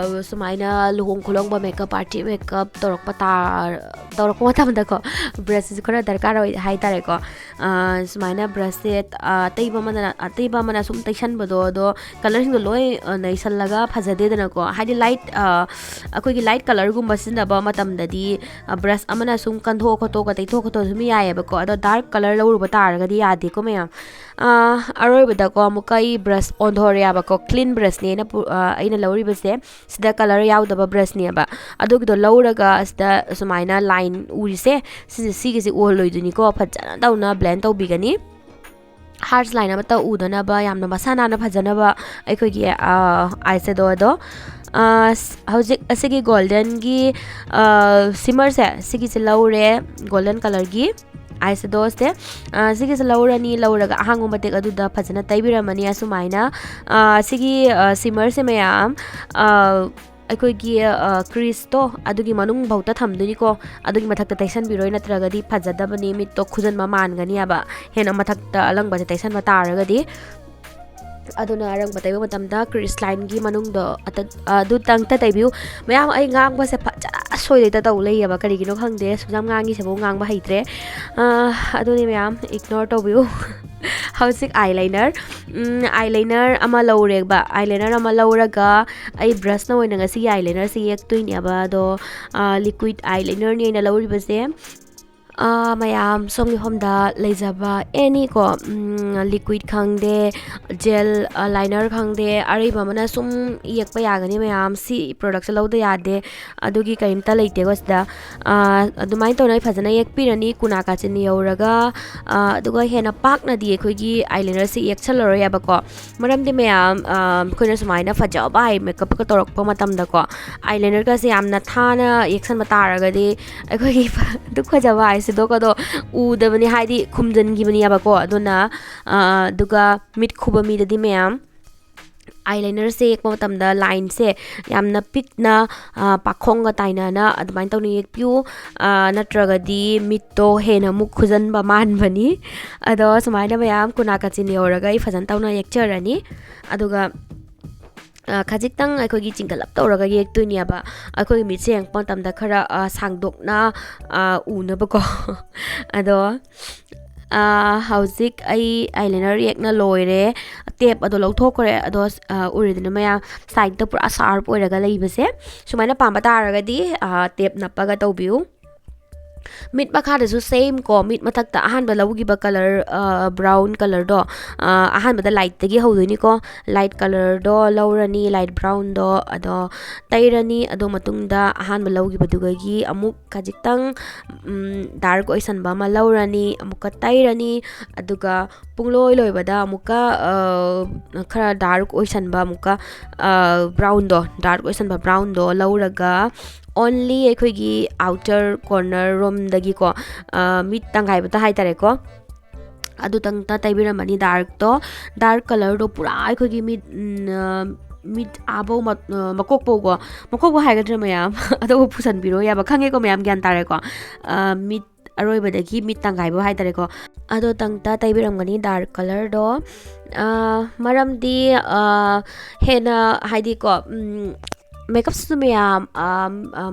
ꯁꯨꯃꯥꯏꯅ ꯂꯨꯍꯣꯡ ꯈꯣꯡꯗꯣꯡꯕ makeup, party makeup ꯇꯧꯔꯛꯄ ꯇꯥ-, ꯇꯧꯔꯛꯄ ꯃꯇꯝꯗꯀꯣ brushꯁꯤꯁꯨ ꯈꯔ ꯗꯔꯀꯥꯔ ꯑꯣꯏ ꯍꯥꯏꯇꯥꯔꯦꯀꯣ꯫ ꯑ, ꯁꯨꯃꯥꯏꯅ brushꯁꯦ, ꯑ, ꯑꯇꯩꯕ ꯑꯃꯅ, ꯑꯇꯩꯕ ꯑꯃꯅ ꯁꯨꯝ ꯇꯩꯁꯟꯕꯗꯣ, ꯑꯗꯣ colorꯁꯤꯡꯗꯣ ꯂꯣꯏ, ꯑ, ꯅꯩꯁꯜꯂꯒ ꯐꯖꯗꯦꯗꯅꯀꯣ꯫ ꯍꯥꯏꯗꯤ light, ꯑ, ꯑꯩꯈꯣꯏꯒꯤ light colorꯒꯨꯝꯕ ꯁꯤꯖꯤꯟꯅꯕ ꯃꯇꯝꯗꯗꯤ, ꯑ, brush ꯑꯃꯅ ꯁꯨꯝ ꯀꯟꯊꯣꯛ ꯈꯣꯠꯇꯣꯛꯑꯒ ꯇꯩꯊꯣꯛ ꯈꯣꯠꯇꯣꯛꯑ ꯑꯗꯨꯝ ꯌꯥꯏꯑꯕꯀꯣ꯫ ꯑꯗꯣ dark color ꯂꯧꯔꯨꯕ ꯇꯥꯔꯒꯗꯤ ꯌꯥꯗꯦꯀꯣ ꯃꯌꯥꯝ꯫ ꯑ, ꯑꯔꯣꯏꯕꯗꯀꯣ ꯑꯃꯨꯛꯀ ꯑꯩ brush ꯑꯣꯟꯊꯣꯔꯛꯑꯦꯕꯀꯣ꯫ Clean brushꯅꯦ ꯑꯩꯅ ꯄꯨ-, ꯑ, ꯑꯩꯅ ꯂꯧꯔꯤꯕꯁꯦ꯫ ꯁꯤꯗ color ꯌꯥꯎꯗꯕ brushꯅꯦꯕ꯫ ꯑꯗꯨꯒꯤꯗꯣ ꯂꯧꯔꯒ ꯁꯤꯗ ꯁꯨꯃꯥꯏꯅ line ꯎꯔꯤꯁꯦ, ꯁꯤꯁꯦ, ꯁꯤꯒꯤꯁꯦ ꯎꯍꯜꯂꯣꯏꯗꯣꯏꯅꯤꯀꯣ꯫ ꯐꯖꯅ ꯇꯧꯅ blend ꯇꯧꯕꯤꯒꯅꯤ꯫ Harsh line ꯑꯃꯠꯇ ꯎꯗꯅꯕ, ꯌꯥꯝꯅ ꯃꯁꯥ ꯅꯥꯟꯅ ꯐꯖꯅꯕ ꯑꯩꯈꯣꯏꯒꯤ, ꯑ, eyeshadow ꯑꯗꯣ, ꯑ, ꯍꯧꯖꯤꯛ ꯑꯁꯤꯒꯤ goldenꯒꯤ, ꯑ, shimmerꯁꯦ, ꯁꯤꯒꯤꯁꯦ ꯂꯧꯔꯦ, golden colorꯒꯤ eyeshadowꯁꯦ꯫ ꯑ, ꯁꯤꯒꯤꯁꯦ ꯂꯧꯔꯅꯤ, ꯂꯧꯔꯒ ꯑꯍꯥꯡꯕ ꯃꯇꯦꯛ ꯑꯗꯨꯗ ꯐꯖꯅ ꯇꯩꯕꯤꯔꯝꯃꯅꯤ ꯑꯁꯨꯃꯥꯏꯅ꯫ ꯑ, ꯁꯤꯒꯤ, ꯑ, shimmerꯁꯦ ꯃꯌꯥꯝ, ꯑ, ꯑꯩꯈꯣꯏꯒꯤ, ꯑ, creaseꯇꯣ ꯑꯗꯨꯒꯤ ꯃꯅꯨꯡ ꯐꯥꯎꯇ ꯊꯝꯗꯣꯏꯅꯤꯀꯣ꯫ ꯑꯗꯨꯒꯤ ꯃꯊꯛꯇ ꯇꯩꯁꯟꯕꯤꯔꯣꯏ, ꯅꯠꯇ꯭ꯔꯒꯗꯤ ꯐꯖꯗꯕꯅꯤ, ꯃꯤꯠꯇꯣ ꯈꯨꯖꯟꯕ ꯃꯥꯟꯒꯅꯤ ꯍꯥꯏꯕ, ꯍꯦꯟꯅ ꯃꯊꯛꯇ ꯑꯂꯪꯕꯁꯦ ꯇꯩꯁꯟꯕ ꯇꯥꯔꯒꯗꯤ꯫ ꯑꯗꯨꯅ ꯑꯔꯪꯕ ꯇꯩꯕ ꯃꯇꯝꯗ crease lineꯒꯤ ꯃꯅꯨꯡꯗꯣ ꯑꯗꯨꯇꯪꯇ ꯇꯩꯕꯤꯌꯨ꯫ ꯃꯌꯥꯝ, ꯑꯩ ꯉꯥꯡꯕꯁꯦ ꯐꯖꯅ ꯁꯣꯏꯗꯩꯗ ꯇꯧ ꯂꯩꯌꯦꯕ, ꯀꯔꯤꯒꯤꯅꯣ ꯈꯪꯗꯦ, ꯁꯨꯝ ꯌꯥꯝ ꯉꯥꯡꯉꯤꯁꯤꯕꯨ ꯉꯥꯡꯕ ꯍꯩꯇ꯭ꯔꯦ꯫ ꯑꯗꯨꯅꯤ ꯃꯌꯥꯝ, ignore ꯇꯧꯕꯤꯌꯨ꯫ ꯍꯧꯖꯤꯛ eyeliner, eyeliner ꯑꯃ ꯂꯧꯔꯦꯕ꯫ Eyeliner ꯑꯃ ꯂꯧꯔꯒ ꯑꯩ brushꯅ ꯑꯣꯏꯅ ꯉꯁꯤꯒꯤ eyelinerꯁꯦ ꯌꯦꯛꯇꯣꯏꯅꯦꯕ꯫ ꯑꯗꯣ liquid eyelinerꯅꯤ ꯑꯩꯅ ꯂꯧꯔꯤꯕꯁꯦ꯫ ꯃꯌꯥꯝ, ꯁꯣꯝꯒꯤ ꯍꯣꯝꯗ ꯂꯩꯖꯕ any ꯀꯣ, liquid ꯈꯪꯗꯦ, gel liner ꯈꯪꯗꯦ, ꯑꯔꯩꯕ ꯑꯃꯅ ꯁꯨꯝ ꯌꯦꯛꯄ ꯌꯥꯒꯅꯤ ꯃꯌꯥꯝ꯫ ꯁꯤ productꯁꯦ ꯂꯧꯗ ꯌꯥꯗꯦ, ꯑꯗꯨꯒꯤ ꯀꯔꯤꯝꯇ ꯂꯩꯇꯦꯀꯣ ꯁꯤꯗ꯫ ꯑꯗꯨꯃꯥꯏꯅ ꯇꯧꯅ ꯑꯩ ꯐꯖꯅ ꯌꯦꯛꯄꯤꯔꯅꯤ꯫ ꯀꯨꯅꯥ ꯀꯥꯆꯤꯟ ꯌꯧꯔꯒ, ꯑꯗꯨꯒ ꯍꯦꯟꯅ ꯄꯥꯛꯅꯗꯤ ꯑꯩꯈꯣꯏꯒꯤ eyelinerꯁꯦ ꯌꯦꯛꯁꯜꯂꯔꯣꯏ ꯍꯥꯏꯕꯀꯣ꯫ ꯃꯔꯝꯗꯤ ꯃꯌꯥꯝ, ꯑꯩꯈꯣꯏꯅ ꯁꯨꯃꯥꯏꯅ ꯐꯖꯕ eye makeupꯀ ꯇꯧꯔꯛꯄ ꯃꯇꯝꯗꯀꯣ, eyelinerꯒꯁꯦ ꯌꯥꯝꯅ ꯊꯥꯅ ꯌꯦꯛꯁꯟꯕ ꯇꯥꯔꯒꯗꯤ ꯑꯩꯈꯣꯏꯒꯤ ꯑꯗꯨꯛ ꯐꯖꯕ eye shadow ꯀꯗꯣ ꯎꯗꯕꯅꯤ, ꯍꯥꯏꯗꯤ ꯈꯨꯝꯖꯤꯟꯈꯤꯕꯅꯦꯕꯀꯣ꯫ ꯑꯗꯨꯅ ꯑꯗꯨꯒ ꯃꯤꯠ ꯈꯨꯕ ꯃꯤꯗꯗꯤ ꯃꯌꯥꯝ, eyelinerꯁꯦ ꯌꯦꯛꯄ ꯃꯇꯝꯗ lineꯁꯦ ꯌꯥꯝꯅ ꯄꯤꯛꯅ, ꯄꯥꯈꯣꯡꯒ ꯇꯥꯏꯅꯅ ꯑꯗꯨꯃꯥꯏꯅ ꯇꯧꯅ ꯌꯦꯛꯄꯤꯌꯨ꯫ ꯅꯠꯇ꯭ꯔꯒꯗꯤ ꯃꯤꯠꯇꯣ ꯍꯦꯟꯅ ꯑꯃꯨꯛ ꯈꯨꯖꯟꯕ ꯃꯥꯟꯕꯅꯤ꯫ ꯑꯗꯣ ꯁꯨꯃꯥꯏꯅ ꯃꯌꯥꯝ ꯀꯨꯅꯥ ꯀꯥꯆꯤꯟ ꯌꯧꯔꯒ ꯑꯩ ꯐꯖꯅ ꯇꯧꯅ ꯌꯦꯛꯆꯔꯅꯤ꯫ ꯑꯗꯨꯒ ꯈꯖꯤꯛꯇꯪ ꯑꯩꯈꯣꯏꯒꯤ ꯆꯤꯡꯈꯠꯂꯞ ꯇꯧꯔꯒ ꯌꯦꯛꯇꯣꯏꯅꯦꯕ꯫ ꯑꯩꯈꯣꯏꯒꯤ ꯃꯤꯠꯁꯦ ꯌꯦꯡꯉꯛꯄ ꯃꯇꯝꯗ ꯈꯔ ꯁꯥꯡꯗꯣꯛꯅ ꯎꯅꯕꯀꯣ꯫ ꯑꯗꯣ ꯍꯧꯖꯤꯛ ꯑꯩ eyeliner ꯌꯦꯛꯅ ꯂꯣꯏꯔꯦ꯫ Tape ꯑꯗꯣ ꯂꯧꯊꯣꯛꯈ꯭ꯔꯦ꯫ ꯑꯗꯣ ꯎꯔꯦꯗꯅ ꯃꯌꯥꯝ, sideꯇ ꯄꯨꯔꯥ sharp ꯑꯣꯏꯔꯒ ꯂꯩꯕꯁꯦ꯫ ꯁꯨꯃꯥꯏꯅ ꯄꯥꯝꯕ ꯇꯥꯔꯒꯗꯤ tape ꯅꯞꯄꯒ ꯇꯧꯕꯤꯌꯨ꯫ ꯃꯤꯠ ꯃꯈꯥꯗꯁꯨ same ꯀꯣ, ꯃꯤꯠ ꯃꯊꯛꯇ ꯑꯍꯥꯟꯕ ꯂꯧꯈꯤꯕ colour, brown colourꯗꯣ, ꯑꯍꯥꯟꯕꯗ lightꯇꯒꯤ ꯍꯧꯗꯣꯏꯅꯤꯀꯣ꯫ Light colourꯗꯣ ꯂꯧꯔꯅꯤ, light brownꯗꯣ, ꯑꯗꯣ ꯇꯩꯔꯅꯤ꯫ ꯑꯗꯨ ꯃꯇꯨꯡꯗ ꯑꯍꯥꯟꯕ ꯂꯧꯈꯤꯕꯗꯨꯗꯒꯤ ꯑꯃꯨꯛ ꯈꯖꯤꯛꯇꯪ dark ꯑꯣꯏꯁꯟꯕ ꯑꯃ ꯂꯧꯔꯅꯤ, ꯑꯃꯨꯛꯀ ꯇꯩꯔꯅꯤ꯫ ꯑꯗꯨꯒ ꯄꯨꯡꯂꯣꯏ ꯂꯣꯏꯕꯗ ꯑꯃꯨꯛꯀ ꯈꯔ dark ꯑꯣꯏꯁꯟꯕ, ꯑꯃꯨꯛꯀ brownꯗꯣ, dark ꯑꯣꯏꯁꯟꯕ brownꯗꯣ ꯂꯧꯔꯒ only ꯑꯩꯈꯣꯏꯒꯤ outer corner ꯔꯣꯝꯗꯒꯤꯀꯣ, ꯃꯤꯠ ꯇꯪꯈꯥꯏꯕꯇ ꯍꯥꯏꯇꯥꯔꯦꯀꯣ, ꯑꯗꯨꯇꯪꯇ ꯇꯩꯕꯤꯔꯝꯃꯅꯤ darkꯇꯣ꯫ Dark colourꯗꯣ ꯄꯨꯔꯥ ꯑꯩꯈꯣꯏꯒꯤ ꯃꯤꯠ, ꯃꯤꯠ ꯑꯥꯐꯧ, ꯃꯀꯣꯛꯐꯧꯀꯣ, ꯃꯀꯣꯛꯐꯧ ꯍꯥꯏꯒꯗ꯭ꯔꯥ ꯃꯌꯥꯝ, ꯑꯗꯨꯕꯨ ꯄꯨꯁꯟꯕꯤꯔꯣ ꯌꯥꯕ, ꯈꯪꯉꯦꯀꯣ ꯃꯌꯥꯝ, ꯒ꯭ꯌꯥꯟ ꯇꯥꯔꯦꯀꯣ꯫ ꯃꯤꯠ ꯑꯔꯣꯏꯕꯗꯒꯤ ꯃꯤꯠ ꯇꯪꯈꯥꯏꯐꯥꯎ ꯍꯥꯏꯇꯥꯔꯦꯀꯣ, ꯑꯗꯣ ꯇꯪꯇ ꯇꯩꯕꯤꯔꯝꯒꯅꯤ ꯗꯥꯔꯛ ꯀꯂꯔꯗꯣ꯫ ꯃꯔꯝꯗꯤ ꯍꯦꯟꯅ ꯍꯥꯏꯗꯤꯀꯣ, ꯃꯦꯀꯞꯁꯤꯁꯨ ꯃꯌꯥꯝ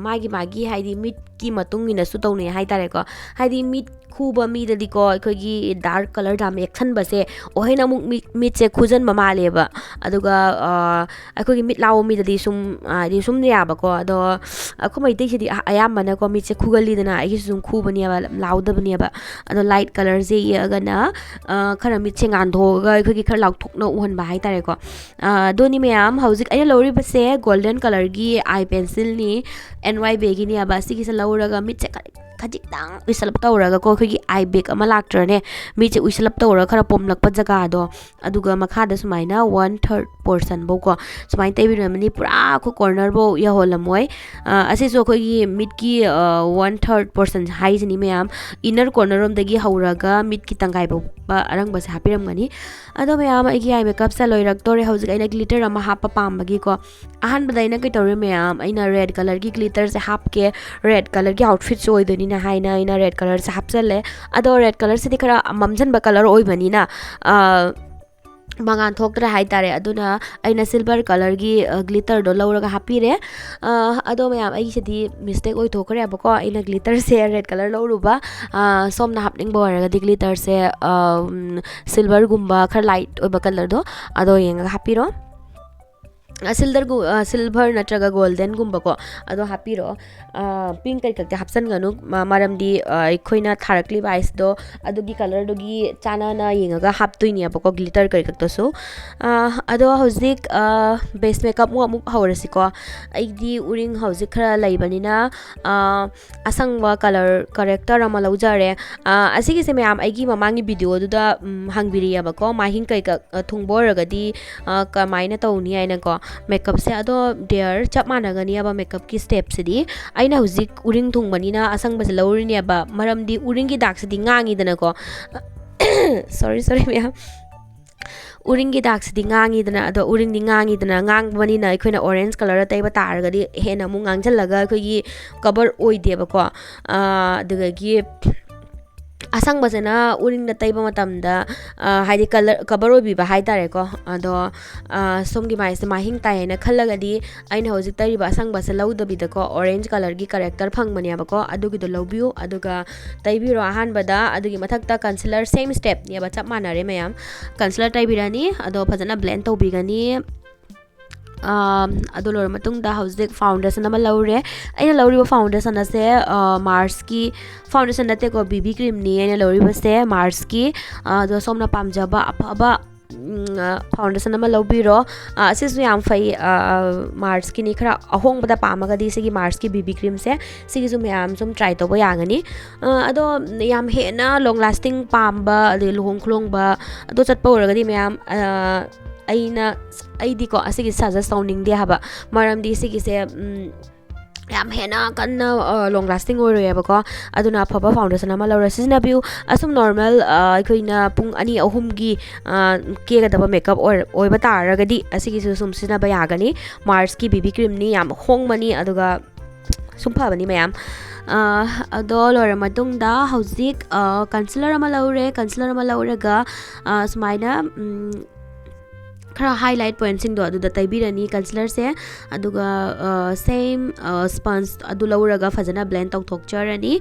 ꯃꯥꯒꯤ ꯃꯥꯒꯤ ꯍꯥꯏꯗꯤ ꯃꯤꯠꯀꯤ ꯃꯇꯨꯡ ꯏꯟꯅꯁꯨ ꯇꯧꯅꯩ ꯍꯥꯏꯇꯥꯔꯦꯀꯣ꯫ ꯍꯥꯏꯗꯤ ꯃꯤꯠ ꯈꯨꯕ ꯃꯤꯗꯗꯤꯀꯣ ꯑꯩꯈꯣꯏꯒꯤ ꯗꯥꯔꯛ ꯀꯂꯔ ꯌꯥꯝ ꯌꯦꯛꯁꯟꯕꯁꯦ ꯑꯣ ꯍꯦꯟꯅ ꯑꯃꯨꯛ ꯃꯤꯠꯁꯦ ꯈꯨꯖꯟꯕ ꯃꯥꯜꯂꯦꯕ꯫ ꯑꯗꯨꯒ ꯑꯩꯈꯣꯏꯒꯤ ꯃꯤꯠ ꯂꯥꯎꯕ ꯃꯤꯗꯗꯤ ꯁꯨꯝ ꯍꯥꯏꯗꯤ ꯁꯨꯝ ꯌꯥꯕꯀꯣ꯫ ꯑꯗꯣ ꯑꯩꯈꯣꯏ ꯃꯩꯇꯩꯁꯤꯗꯤ ꯑꯌꯥꯝꯕꯅꯀꯣ ꯃꯤꯠꯁꯦ ꯈꯨꯒꯜꯂꯤꯗꯅ, ꯑꯩꯒꯤꯁꯨ ꯁꯨꯝ ꯈꯨꯕꯅꯦꯕ, ꯂꯥꯎꯗꯕꯅꯦꯕ꯫ ꯑꯗꯣ ꯂꯥꯏꯠ ꯀꯂꯔꯁꯦ ꯌꯦꯛꯑꯒꯅ ꯈꯔ ꯃꯤꯠꯁꯦ ꯉꯥꯟꯊꯣꯛꯑꯒ ꯑꯩꯈꯣꯏꯒꯤ ꯈꯔ ꯂꯥꯎꯊꯣꯛꯅ ꯎꯍꯟꯕ ꯍꯥꯏꯇꯥꯔꯦꯀꯣ꯫ ꯑꯗꯨꯅꯤ ꯃꯌꯥꯝ, ꯍꯧꯖꯤꯛ ꯑꯩꯅ ꯂꯧꯔꯤꯕꯁꯦ ꯒꯣꯜꯗꯟ ꯀꯂꯔꯒꯤ ꯑꯥꯏ ꯄꯦꯟꯁꯤꯜꯅꯤ, ꯑꯦꯟ ꯋꯥꯏ ꯕꯦꯒꯤꯅꯦꯕ꯫ ꯁꯤꯒꯤꯁꯦ ꯂꯧꯔꯒ ꯃꯤꯠꯁꯦ ꯈꯖꯤꯛꯇꯪ ꯎꯏꯁꯜꯂꯞ ꯇꯧꯔꯒꯀꯣ, ꯑꯩꯈꯣꯏꯒꯤ ꯑꯥꯏ ꯕꯦꯛ ꯑꯃ ꯂꯥꯛꯇ꯭ꯔꯅꯦ, ꯃꯤꯠꯁꯦ ꯎꯏꯁꯜꯂꯞ ꯇꯧꯔꯒ ꯈꯔ ꯄꯣꯝꯂꯛꯄ ꯖꯒꯥꯗꯣ, ꯑꯗꯨꯒ ꯃꯈꯥꯗ ꯁꯨꯃꯥꯏꯅ ꯋꯥꯟ ꯊꯥꯔꯠ ꯄꯣꯔꯁꯟꯐꯧꯀꯣ ꯁꯨꯃꯥꯏꯅ ꯇꯩꯕꯤꯔꯝꯃꯅꯤ꯫ ꯄꯨꯔꯥ ꯑꯩꯈꯣꯏ ꯀꯣꯔꯅꯔꯐꯧ ꯌꯧꯍꯜꯂꯝꯃꯣꯏ꯫ ꯑꯁꯤꯁꯨ ꯑꯩꯈꯣꯏꯒꯤ ꯃꯤꯠꯀꯤ ꯋꯥꯟ ꯊꯥꯔꯠ ꯄꯣꯔꯁꯟ ꯍꯥꯏꯁꯤꯅꯤ ꯃꯌꯥꯝ, ꯏꯟꯅꯔ ꯀꯣꯔꯅꯔ ꯔꯣꯝꯗꯒꯤ ꯍꯧꯔꯒ ꯃꯤꯠꯀꯤ ꯇꯪꯈꯥꯏ ꯐꯥꯎꯕ ꯑꯔꯪꯕꯁꯦ ꯍꯥꯞꯄꯤꯔꯝꯒꯅꯤ꯫ ꯑꯗꯣ ꯃꯌꯥꯝ, ꯑꯩꯒꯤ ꯑꯥꯏ ꯃꯦꯀꯞꯁꯦ ꯂꯣꯏꯔꯛꯇꯣꯔꯦ꯫ ꯍꯧꯖꯤꯛ ꯑꯩꯅ ꯒ꯭ꯂꯤꯇꯔ ꯑꯃ ꯍꯥꯞꯄ ꯄꯥꯝꯕꯒꯤꯀꯣ, ꯑꯍꯥꯟꯕꯗ ꯑꯩꯅ ꯀꯩꯇꯧꯔꯦ ꯃꯌꯥꯝ, ꯑꯩꯅ ꯔꯦꯗ ꯀꯂꯔꯒꯤ ꯒ꯭ꯂꯤꯇꯔꯁꯦ ꯍꯥꯞꯀꯦ, ꯔꯦꯗ ꯀꯂꯔꯒꯤ ꯑꯥꯎꯠꯐꯤꯠꯁꯨ ꯑꯣꯏꯗꯣꯏꯅꯤꯅ ꯍꯥꯏꯅ ꯑꯩꯅ ꯔꯦꯗ ꯀꯂꯔꯁꯦ ꯍꯥꯞꯆꯜꯂꯦ꯫ ꯑꯗꯣ ꯔꯦꯗ ꯀꯂꯔꯁꯤꯗꯤ ꯈꯔ ꯃꯝꯖꯟꯕ ꯀꯂꯔ ꯑꯣꯏꯕꯅꯤꯅ ꯃꯉꯥꯟ ꯊꯣꯛꯇ꯭ꯔꯦ ꯍꯥꯏꯇꯥꯔꯦ꯫ ꯑꯗꯨꯅ ꯑꯩꯅ ꯁꯤꯜꯚꯔ ꯀꯂꯔꯒꯤ ꯒ꯭ꯂꯤꯇꯔꯗꯣ ꯂꯧꯔꯒ ꯍꯥꯞꯄꯤꯔꯦ꯫ ꯑꯗꯣ ꯃꯌꯥꯝ, ꯑꯩꯒꯤꯁꯤꯗꯤ ꯃꯤꯁꯇꯦꯛ ꯑꯣꯏꯊꯣꯛꯈ꯭ꯔꯦꯕꯀꯣ, ꯑꯩꯅ ꯒ꯭ꯂꯤꯇꯔꯁꯦ ꯔꯦꯗ ꯀꯂꯔ ꯂꯧꯔꯨꯕ꯫ ꯁꯣꯝꯅ ꯍꯥꯞꯅꯤꯡꯕ ꯑꯣꯏꯔꯒꯗꯤ ꯒ꯭ꯂꯤꯇꯔꯁꯦ ꯁꯤꯜꯚꯔꯒꯨꯝꯕ ꯈꯔ ꯂꯥꯏꯠ ꯑꯣꯏꯕ ꯀꯂꯔꯗꯣ ꯑꯗꯣ ꯌꯦꯡꯉꯒ ꯍꯥꯞꯄꯤꯔꯣ꯫ ꯁꯤꯜꯗꯔꯒꯨ ꯁꯤꯜꯚꯔ ꯅꯠꯇ꯭ꯔꯒ ꯒꯣꯜꯗꯟꯒꯨꯝꯕꯀꯣ ꯑꯗꯣ ꯍꯥꯞꯄꯤꯔꯣ꯫ ꯄꯤꯡ ꯀꯩꯀꯩꯗꯤ ꯍꯥꯞꯆꯤꯟꯒꯅꯨ, ꯃꯔꯝꯗꯤ ꯑꯩꯈꯣꯏꯅ ꯊꯥꯔꯛꯂꯤꯕ ꯑꯥꯏꯁꯇꯣ ꯑꯗꯨꯒꯤ ꯀꯂꯔꯗꯨꯒꯤ ꯆꯥꯟꯅꯅ ꯌꯦꯡꯉꯒ ꯍꯥꯞꯇꯣꯏꯅꯦꯕꯀꯣ, ꯒ꯭ꯂꯤꯇꯔ ꯀꯩꯀꯛꯇꯁꯨ꯫ ꯑꯗꯣ ꯍꯧꯖꯤꯛ ꯕꯦꯁ ꯃꯦꯀꯞ ꯑꯃꯨꯛ ꯑꯃꯨꯛ ꯍꯧꯔꯁꯤꯀꯣ꯫ ꯑꯩꯗꯤ ꯎꯔꯤꯡ ꯍꯧꯖꯤꯛ ꯈꯔ ꯂꯩꯕꯅꯤꯅ ꯑꯁꯪꯕ ꯀꯂꯔ ꯀꯔꯦꯛꯇꯔ ꯑꯃ ꯂꯧꯖꯔꯦ꯫ ꯑꯁꯤꯒꯤꯁꯦ ꯃꯌꯥꯝ ꯑꯩꯒꯤ ꯃꯃꯥꯡꯒꯤ ꯚꯤꯗꯤꯑꯣꯗꯨꯗ ꯍꯪꯕꯤꯔꯤꯑꯕꯀꯣ, ꯃꯥꯏꯍꯤꯡ ꯀꯩꯀꯛ ꯊꯨꯡꯕ ꯑꯣꯏꯔꯒꯗꯤ ꯀꯃꯥꯏꯅ ꯇꯧꯅꯤ ꯍꯥꯏꯅꯀꯣ꯫ ꯃꯦꯀꯞꯁꯦ ꯑꯗꯣ ꯗꯤꯌꯔ ꯆꯞ ꯃꯥꯟꯅꯒꯅꯤꯕ ꯃꯦꯀꯞꯀꯤ ꯁ꯭ꯇꯦꯞꯁꯤꯗꯤ꯫ ꯑꯩꯅ ꯍꯧꯖꯤꯛ ꯎꯔꯤꯡ ꯊꯨꯡꯕꯅꯤꯅ ꯑꯁꯪꯕꯁꯦ ꯂꯧꯔꯤꯅꯦꯕ, ꯃꯔꯝꯗꯤ ꯎꯔꯤꯡꯒꯤ ꯗꯥꯛꯁꯤꯗꯤ ꯉꯥꯡꯉꯤꯗꯅꯀꯣ꯫ ꯁꯣꯔꯤ ꯁꯣꯔꯤ ꯃꯌꯥꯝ꯫ ꯎꯔꯤꯡꯒꯤ ꯗꯥꯛꯁꯤꯗꯤ ꯉꯥꯡꯉꯤꯗꯅ, ꯑꯗꯣ ꯎꯔꯤꯡꯗꯤ ꯉꯥꯡꯉꯤꯗꯅ, ꯉꯥꯡꯕꯅꯤꯅ ꯑꯩꯈꯣꯏꯅ orange colour ꯇꯩꯕ ꯇꯥꯔꯒꯗꯤ ꯍꯦꯟꯅ ꯑꯃꯨꯛ ꯉꯥꯡꯁꯤꯜꯂꯒ ꯑꯩꯈꯣꯏꯒꯤ cover ꯑꯣꯏꯗꯦꯕꯀꯣ꯫ ꯑꯥ, ꯑꯗꯨꯗꯒꯤ ꯑꯁꯪꯕꯁꯤꯅ ꯎꯔꯤꯡꯗ ꯇꯩꯕ ꯃꯇꯝꯗ, ꯑꯥ, ꯍꯥꯏꯗꯤ colour, cover ꯑꯣꯏꯕꯤꯕ ꯍꯥꯏꯇꯥꯔꯦꯀꯣ꯫ ꯑꯗꯣ, ꯑꯥ, ꯁꯣꯝꯒꯤ ꯃꯥꯏꯁꯦ ꯃꯥꯏꯍꯤꯡ ꯇꯥꯏ ꯍꯥꯏꯅ ꯈꯜꯂꯒꯗꯤ ꯑꯩꯅ ꯍꯧꯖꯤꯛ ꯇꯩꯔꯤꯕ ꯑꯁꯪꯕꯁꯦ ꯂꯧꯗꯕꯤꯗꯀꯣ, orange colourꯒꯤ corrector ꯐꯪꯕꯅꯦꯕꯀꯣ, ꯑꯗꯨꯒꯤꯗꯣ ꯂꯧꯕꯤꯌꯨ꯫ ꯑꯗꯨꯒ ꯇꯩꯕꯤꯔꯣ ꯑꯍꯥꯟꯕꯗ, ꯑꯗꯨꯒꯤ ꯃꯊꯛꯇ concealer same stepꯅꯦꯕ, ꯆꯞ ꯃꯥꯟꯅꯔꯦ ꯃꯌꯥꯝ꯫ Concealer ꯇꯩꯕꯤꯔꯅꯤ, ꯑꯗꯣ ꯐꯖꯅ blend ꯇꯧꯕꯤꯒꯅꯤ꯫ ꯑꯥ, ꯑꯗꯨ ꯂꯣꯏꯔ ꯃꯇꯨꯡꯗ ꯍꯧꯖꯤꯛ foundation ꯑꯃ ꯂꯧꯔꯦ꯫ ꯑꯩꯅ ꯂꯧꯔꯤꯕ foundation ꯑꯁꯦ, ꯑꯥ, Marsꯀꯤ foundation ꯅꯠꯇꯦꯀꯣ, BB creamꯅꯤ ꯑꯩꯅ ꯂꯧꯔꯤꯕꯁꯦ, Marsꯀꯤ꯫ ꯑꯥ, ꯑꯗꯣ ꯁꯣꯝꯅ ꯄꯥꯝꯖꯕ ꯑꯐꯕ, ꯎꯝ, ꯑꯥ, foundation ꯑꯃ ꯂꯧꯕꯤꯔꯣ꯫ ꯑꯥ, ꯑꯁꯤꯁꯨ ꯌꯥꯝ ꯐꯩ, ꯑꯥ, Marsꯀꯤꯅꯤ, ꯈꯔ ꯑꯍꯣꯡꯕꯗ ꯄꯥꯝꯃꯒꯗꯤ ꯁꯤꯒꯤ Marsꯀꯤ BB creamꯁꯦ, ꯁꯤꯒꯤꯁꯨ ꯃꯌꯥꯝ ꯁꯨꯝ try ꯇꯧꯕ ꯌꯥꯒꯅꯤ꯫ ꯑꯥ, ꯑꯗꯣ ꯌꯥꯝ ꯍꯦꯟꯅ long lasting ꯄꯥꯝꯕ, ꯑꯗꯩ ꯂꯨꯍꯣꯡ ꯈꯨꯂꯣꯡꯕ ꯑꯗꯨ ꯆꯠꯄ ꯑꯣꯏꯔꯒꯗꯤ ꯃꯌꯥꯝ, ꯑꯥ, ꯑꯩꯅ, ꯑꯩꯗꯤꯀꯣ ꯑꯁꯤꯒꯤ suggest ꯇꯧꯅꯤꯡꯗꯦ ꯍꯥꯏꯕ, ꯃꯔꯝꯗꯤ ꯁꯤꯒꯤꯁꯦ, ꯎꯝ, ꯌꯥꯝ ꯍꯦꯟꯅ ꯀꯟꯅ, ꯑ, long lasting ꯑꯣꯏꯔꯣꯏꯌꯦꯕꯀꯣ꯫ ꯑꯗꯨꯅ ꯑꯐꯕ foundation ꯑꯃ ꯂꯧꯔ ꯁꯤꯖꯤꯟꯅꯕꯤꯌꯨ꯫ ꯑꯁꯨꯝ normal, ꯑ, ꯑꯩꯈꯣꯏꯅ ꯄꯨꯡ ꯑꯅꯤ ꯑꯍꯨꯝꯒꯤ, ꯑ, ꯀꯦꯒꯗꯕ makeup ꯑꯣꯏꯔ-, ꯑꯣꯏꯕ ꯇꯥꯔꯒꯗꯤ ꯑꯁꯤꯒꯤꯁꯨ ꯁꯨꯝ ꯁꯤꯖꯤꯟꯅꯕ ꯌꯥꯒꯅꯤ꯫ Marsꯀꯤ BB creamꯅꯤ, ꯌꯥꯝ ꯍꯣꯡꯕꯅꯤ, ꯑꯗꯨꯒ ꯁꯨꯝ ꯐꯕꯅꯤ ꯃꯌꯥꯝ꯫ ꯑ, ꯑꯗꯣ ꯂꯣꯏꯔ ꯃꯇꯨꯡꯗ ꯍꯧꯖꯤꯛ, ꯑ, concealer ꯑꯃ ꯂꯧꯔꯦ꯫ Concealer ꯑꯃ ꯂꯧꯔꯒ, ꯑ, ꯁꯨꯃꯥꯏꯅ, ꯎꯝ, ꯈꯔ highlight pointꯁꯤꯡꯗꯣ ꯑꯗꯨꯗ ꯇꯩꯕꯤꯔꯅꯤ concealerꯁꯦ꯫ ꯑꯗꯨꯒ, ꯑ, same, ꯑ, sponge ꯑꯗꯨ ꯂꯧꯔꯒ ꯐꯖꯅ blend ꯇꯧꯊꯣꯛꯆꯔꯅꯤ꯫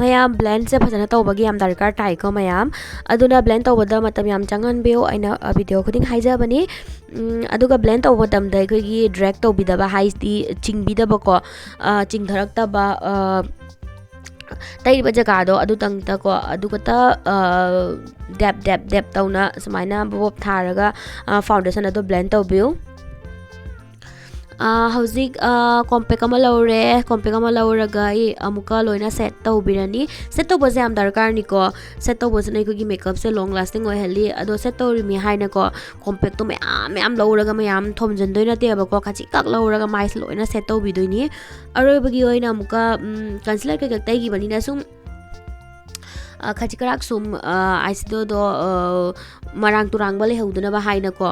ꯃꯌꯥꯝ, blendꯁꯦ ꯐꯖꯅ ꯇꯧꯕꯒꯤ ꯌꯥꯝ ꯗꯔꯀꯥꯔ ꯇꯥꯏꯀꯣ ꯃꯌꯥꯝ꯫ ꯑꯗꯨꯅ blend ꯇꯧꯕꯗ ꯃꯇꯝ ꯌꯥꯝ ꯆꯪꯍꯟꯕꯤꯌꯨ, ꯑꯩꯅ, ꯑ, video ꯈꯨꯗꯤꯡ ꯍꯥꯏꯖꯕꯅꯤ꯫ ꯎꯝ, ꯑꯗꯨꯒ blend ꯇꯧꯕ ꯃꯇꯝꯗ ꯑꯩꯈꯣꯏꯒꯤ drag ꯇꯧꯕꯤꯗꯕ ꯍꯥꯏꯗꯤ ꯆꯤꯡꯕꯤꯗꯕꯀꯣ, ꯑ, ꯆꯤꯡꯊꯔꯛꯇꯕ, ꯑ, ꯇꯩꯔꯤꯕ ꯖꯒꯥꯗꯣ ꯑꯗꯨꯇꯪꯗꯀꯣ, ꯑꯗꯨ ꯈꯛꯇ, ꯑ, dab dab dab ꯇꯧꯅ ꯁꯨꯃꯥꯏꯅ ꯕꯣꯞ ꯊꯥꯔꯒ, ꯑ, foundation ꯑꯗꯣ blend ꯇꯧꯕꯤꯌꯨ꯫ ꯍꯧꯖꯤꯛ ꯀꯣꯝꯄꯦꯛ ꯑꯃ ꯂꯧꯔꯦ꯫ ꯀꯣꯝꯄꯦꯛ ꯑꯃ ꯂꯧꯔꯒ ꯑꯩ ꯑꯃꯨꯛꯀ ꯂꯣꯏꯅ ꯁꯦꯠ ꯇꯧꯕꯤꯔꯅꯤ꯫ ꯁꯦꯠ ꯇꯧꯕꯁꯦ ꯌꯥꯝ ꯗꯔꯀꯥꯔꯅꯤꯀꯣ꯫ ꯁꯦꯠ ꯇꯧꯕꯁꯤꯅ ꯑꯩꯈꯣꯏꯒꯤ ꯃꯦꯀꯞꯁꯦ ꯂꯣꯡ ꯂꯥꯁꯇꯤꯡ ꯑꯣꯏꯍꯜꯂꯤ꯫ ꯑꯗꯣ ꯁꯦꯠ ꯇꯧꯔꯤꯃꯤ ꯍꯥꯏꯅꯀꯣ, ꯀꯣꯝꯄꯦꯛꯇꯣ ꯃꯌꯥꯝ ꯃꯌꯥꯝ ꯂꯧꯔꯒ ꯃꯌꯥꯝ ꯊꯣꯝꯖꯤꯟꯗꯣꯏ ꯅꯠꯇꯦꯕꯀꯣ, ꯈꯖꯤꯛꯈꯛ ꯂꯧꯔꯒ ꯃꯥꯏꯁꯦ ꯂꯣꯏꯅ ꯁꯦꯠ ꯇꯧꯕꯤꯗꯣꯏꯅꯤ꯫ ꯑꯔꯣꯏꯕꯒꯤ ꯑꯣꯏꯅ ꯑꯃꯨꯛꯀ ꯀꯟꯁꯤꯂꯔ ꯀꯩꯀꯩ ꯇꯩꯈꯤꯕꯅꯤꯅ ꯁꯨꯝ ꯈꯖꯤꯛ ꯈꯔꯥꯛ ꯁꯨꯝ ꯑꯥꯏꯁꯦꯗꯣꯗꯣ ꯃꯔꯥꯡ ꯇꯨꯔꯥꯡꯕ ꯂꯩꯍꯧꯗꯅꯕ ꯍꯥꯏꯅꯀꯣ,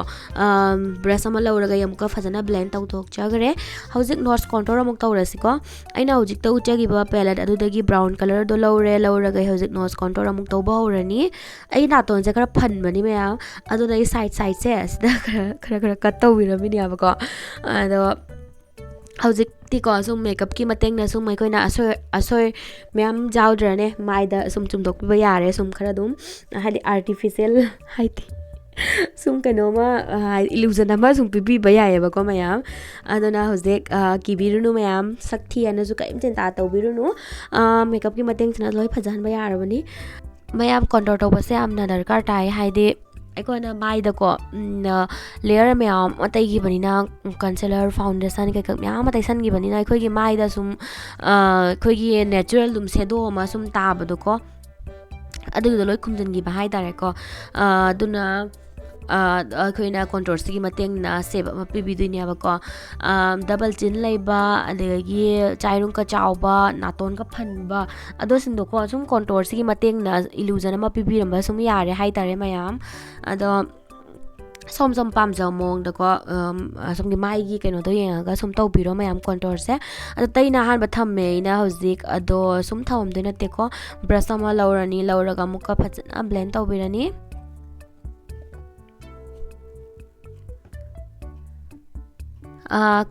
ꯕ꯭ꯔꯁ ꯑꯃ ꯂꯧꯔꯒ ꯑꯩ ꯑꯃꯨꯛꯀ ꯐꯖꯅ ꯕ꯭ꯂꯦꯟ ꯇꯧꯊꯣꯛꯆꯈ꯭ꯔꯦ꯫ ꯍꯧꯖꯤꯛ ꯅꯣꯁ ꯀꯣꯟꯇꯣꯔ ꯑꯃꯨꯛ ꯇꯧꯔꯁꯤꯀꯣ꯫ ꯑꯩꯅ ꯍꯧꯖꯤꯛꯇ ꯎꯠꯆꯈꯤꯕ ꯄꯦꯂꯦꯠ ꯑꯗꯨꯗꯒꯤ ꯕ꯭ꯔꯥꯎꯟ ꯀꯂꯔꯗꯣ ꯂꯧꯔꯦ꯫ ꯂꯧꯔꯒ ꯑꯩ ꯍꯧꯖꯤꯛ ꯅꯣꯁ ꯀꯣꯟꯇꯣꯔ ꯑꯃꯨꯛ ꯇꯧꯕ ꯍꯧꯔꯅꯤ꯫ ꯑꯩ ꯅꯥꯇꯣꯟꯁꯦ ꯈꯔ ꯐꯟꯕꯅꯤ ꯃꯌꯥꯝ, ꯑꯗꯨꯅ ꯑꯩ ꯁꯥꯏꯠ ꯁꯥꯏꯠꯁꯦ ꯑꯁꯤꯗ ꯈꯔ ꯈꯔ ꯈꯔ ꯀꯠ ꯇꯧꯕꯤꯔꯝꯃꯤꯅꯦꯕꯀꯣ꯫ ꯑꯗꯣ ꯍꯧꯖꯤꯛꯇꯤꯀꯣ, ꯁꯨꯝ ꯃꯦꯀꯞꯀꯤ ꯃꯇꯦꯡꯅ ꯁꯨꯝ ꯑꯩꯈꯣꯏꯅ ꯑꯁꯣꯏ ꯑꯁꯣꯏ ꯃꯌꯥꯝ ꯌꯥꯎꯗ꯭ꯔꯅꯦ, ꯃꯥꯏꯗ ꯁꯨꯝ ꯆꯨꯝꯊꯣꯛꯄꯤꯕ ꯌꯥꯔꯦ꯫ ꯁꯨꯝ ꯈꯔ ꯑꯗꯨꯝ, ꯍꯥꯏꯗꯤ, ꯑꯥꯔꯇꯤꯐꯤꯁꯦꯜ ꯍꯥꯏꯗꯤ ꯁꯨꯝ ꯀꯩꯅꯣꯝꯃ, ꯏꯂꯨꯖꯟ ꯑꯃ ꯁꯨꯝ ꯄꯤꯕꯤꯕ ꯌꯥꯏꯌꯦꯕꯀꯣ ꯃꯌꯥꯝ꯫ ꯑꯗꯨꯅ ꯍꯧꯖꯤꯛ ꯀꯤꯕꯤꯔꯨꯅꯨ ꯃꯌꯥꯝ, ꯁꯛ ꯊꯤ ꯍꯥꯏꯅꯁꯨ ꯀꯔꯤꯝ ꯆꯤꯟꯇꯥ ꯇꯧꯕꯤꯔꯨꯅꯨ꯫ ꯃꯦꯀꯞꯀꯤ ꯃꯇꯦꯡꯁꯤꯅ ꯂꯣꯏ ꯐꯖꯍꯟꯕ ꯌꯥꯔꯕꯅꯤ꯫ ꯃꯌꯥꯝ, ꯀꯣꯟꯇꯣꯔ ꯇꯧꯕꯁꯦ ꯌꯥꯝꯅ ꯗꯔꯀꯥꯔ ꯇꯥꯏ꯫ ꯍꯥꯏꯗꯤ ꯑꯩꯈꯣꯏꯅ ꯃꯥꯏꯗꯀꯣ, ꯂꯦꯌꯔ ꯃꯌꯥꯝ ꯑꯃ ꯇꯩꯈꯤꯕꯅꯤꯅ, ꯀꯟꯁꯤꯂꯔ, ꯐꯥꯎꯟꯗꯦꯁꯟ ꯀꯩꯀꯩ ꯃꯌꯥꯝ ꯑꯃ ꯇꯩꯁꯟꯈꯤꯕꯅꯤꯅ, ꯑꯩꯈꯣꯏꯒꯤ ꯃꯥꯏꯗ ꯁꯨꯝ ꯑꯩꯈꯣꯏꯒꯤ ꯅꯦꯆꯔꯦꯜ ꯑꯗꯨꯝ ꯁꯦꯗꯣ ꯑꯃ ꯁꯨꯝ ꯇꯥꯕꯗꯣꯀꯣ, ꯑꯗꯨꯒꯤꯗꯣ ꯂꯣꯏ ꯈꯨꯝꯖꯤꯟꯈꯤꯕ ꯍꯥꯏꯇꯥꯔꯦꯀꯣ꯫ ꯑꯗꯨꯅ ꯑꯩꯈꯣꯏꯅ ꯀꯣꯟꯇꯣꯔꯁꯤꯒꯤ ꯃꯇꯦꯡꯅ ꯁꯦꯞ ꯑꯃ ꯄꯤꯕꯤꯗꯣꯏꯅꯦꯕꯀꯣ꯫ ꯗꯕꯜ ꯆꯤꯟ ꯂꯩꯕ, ꯑꯗꯒꯤ ꯆꯥꯏꯔꯨꯡꯀ ꯆꯥꯎꯕ, ꯅꯥꯇꯣꯟꯒ ꯐꯟꯕ, ꯑꯗꯨꯁꯤꯡꯗꯣꯀꯣ, ꯁꯨꯝ ꯀꯣꯟꯇꯣꯔꯁꯤꯒꯤ ꯃꯇꯦꯡꯅ ꯏꯂꯨꯖꯟ ꯑꯃ ꯄꯤꯕꯤꯔꯝꯕ ꯁꯨꯝ ꯌꯥꯔꯦ ꯍꯥꯏꯇꯥꯔꯦ ꯃꯌꯥꯝ꯫ ꯑꯗꯣ ꯁꯣꯝ ꯁꯣꯝ ꯄꯥꯝꯖꯕ ꯃꯑꯣꯡꯗꯀꯣ, ꯁꯣꯝꯒꯤ ꯃꯥꯏꯒꯤ ꯀꯩꯅꯣꯗꯣ ꯌꯦꯡꯉꯒ ꯁꯨꯝ ꯇꯧꯕꯤꯔꯣ ꯃꯌꯥꯝ, ꯀꯣꯟꯇꯣꯔꯁꯦ꯫ ꯑꯗꯣ ꯇꯩꯅ ꯑꯍꯥꯟꯕ ꯊꯝꯃꯦ ꯑꯩꯅ ꯍꯧꯖꯤꯛ, ꯑꯗꯣ ꯁꯨꯝ ꯊꯝꯃꯝꯗꯣꯏ ꯅꯠꯇꯦꯀꯣ꯫ ꯕ꯭ꯔꯁ ꯑꯃ ꯂꯧꯔꯅꯤ, ꯂꯧꯔꯒ ꯑꯃꯨꯛꯀ ꯐꯖꯅ ꯕ꯭ꯂꯦꯟ ꯇꯧꯕꯤꯔꯅꯤ꯫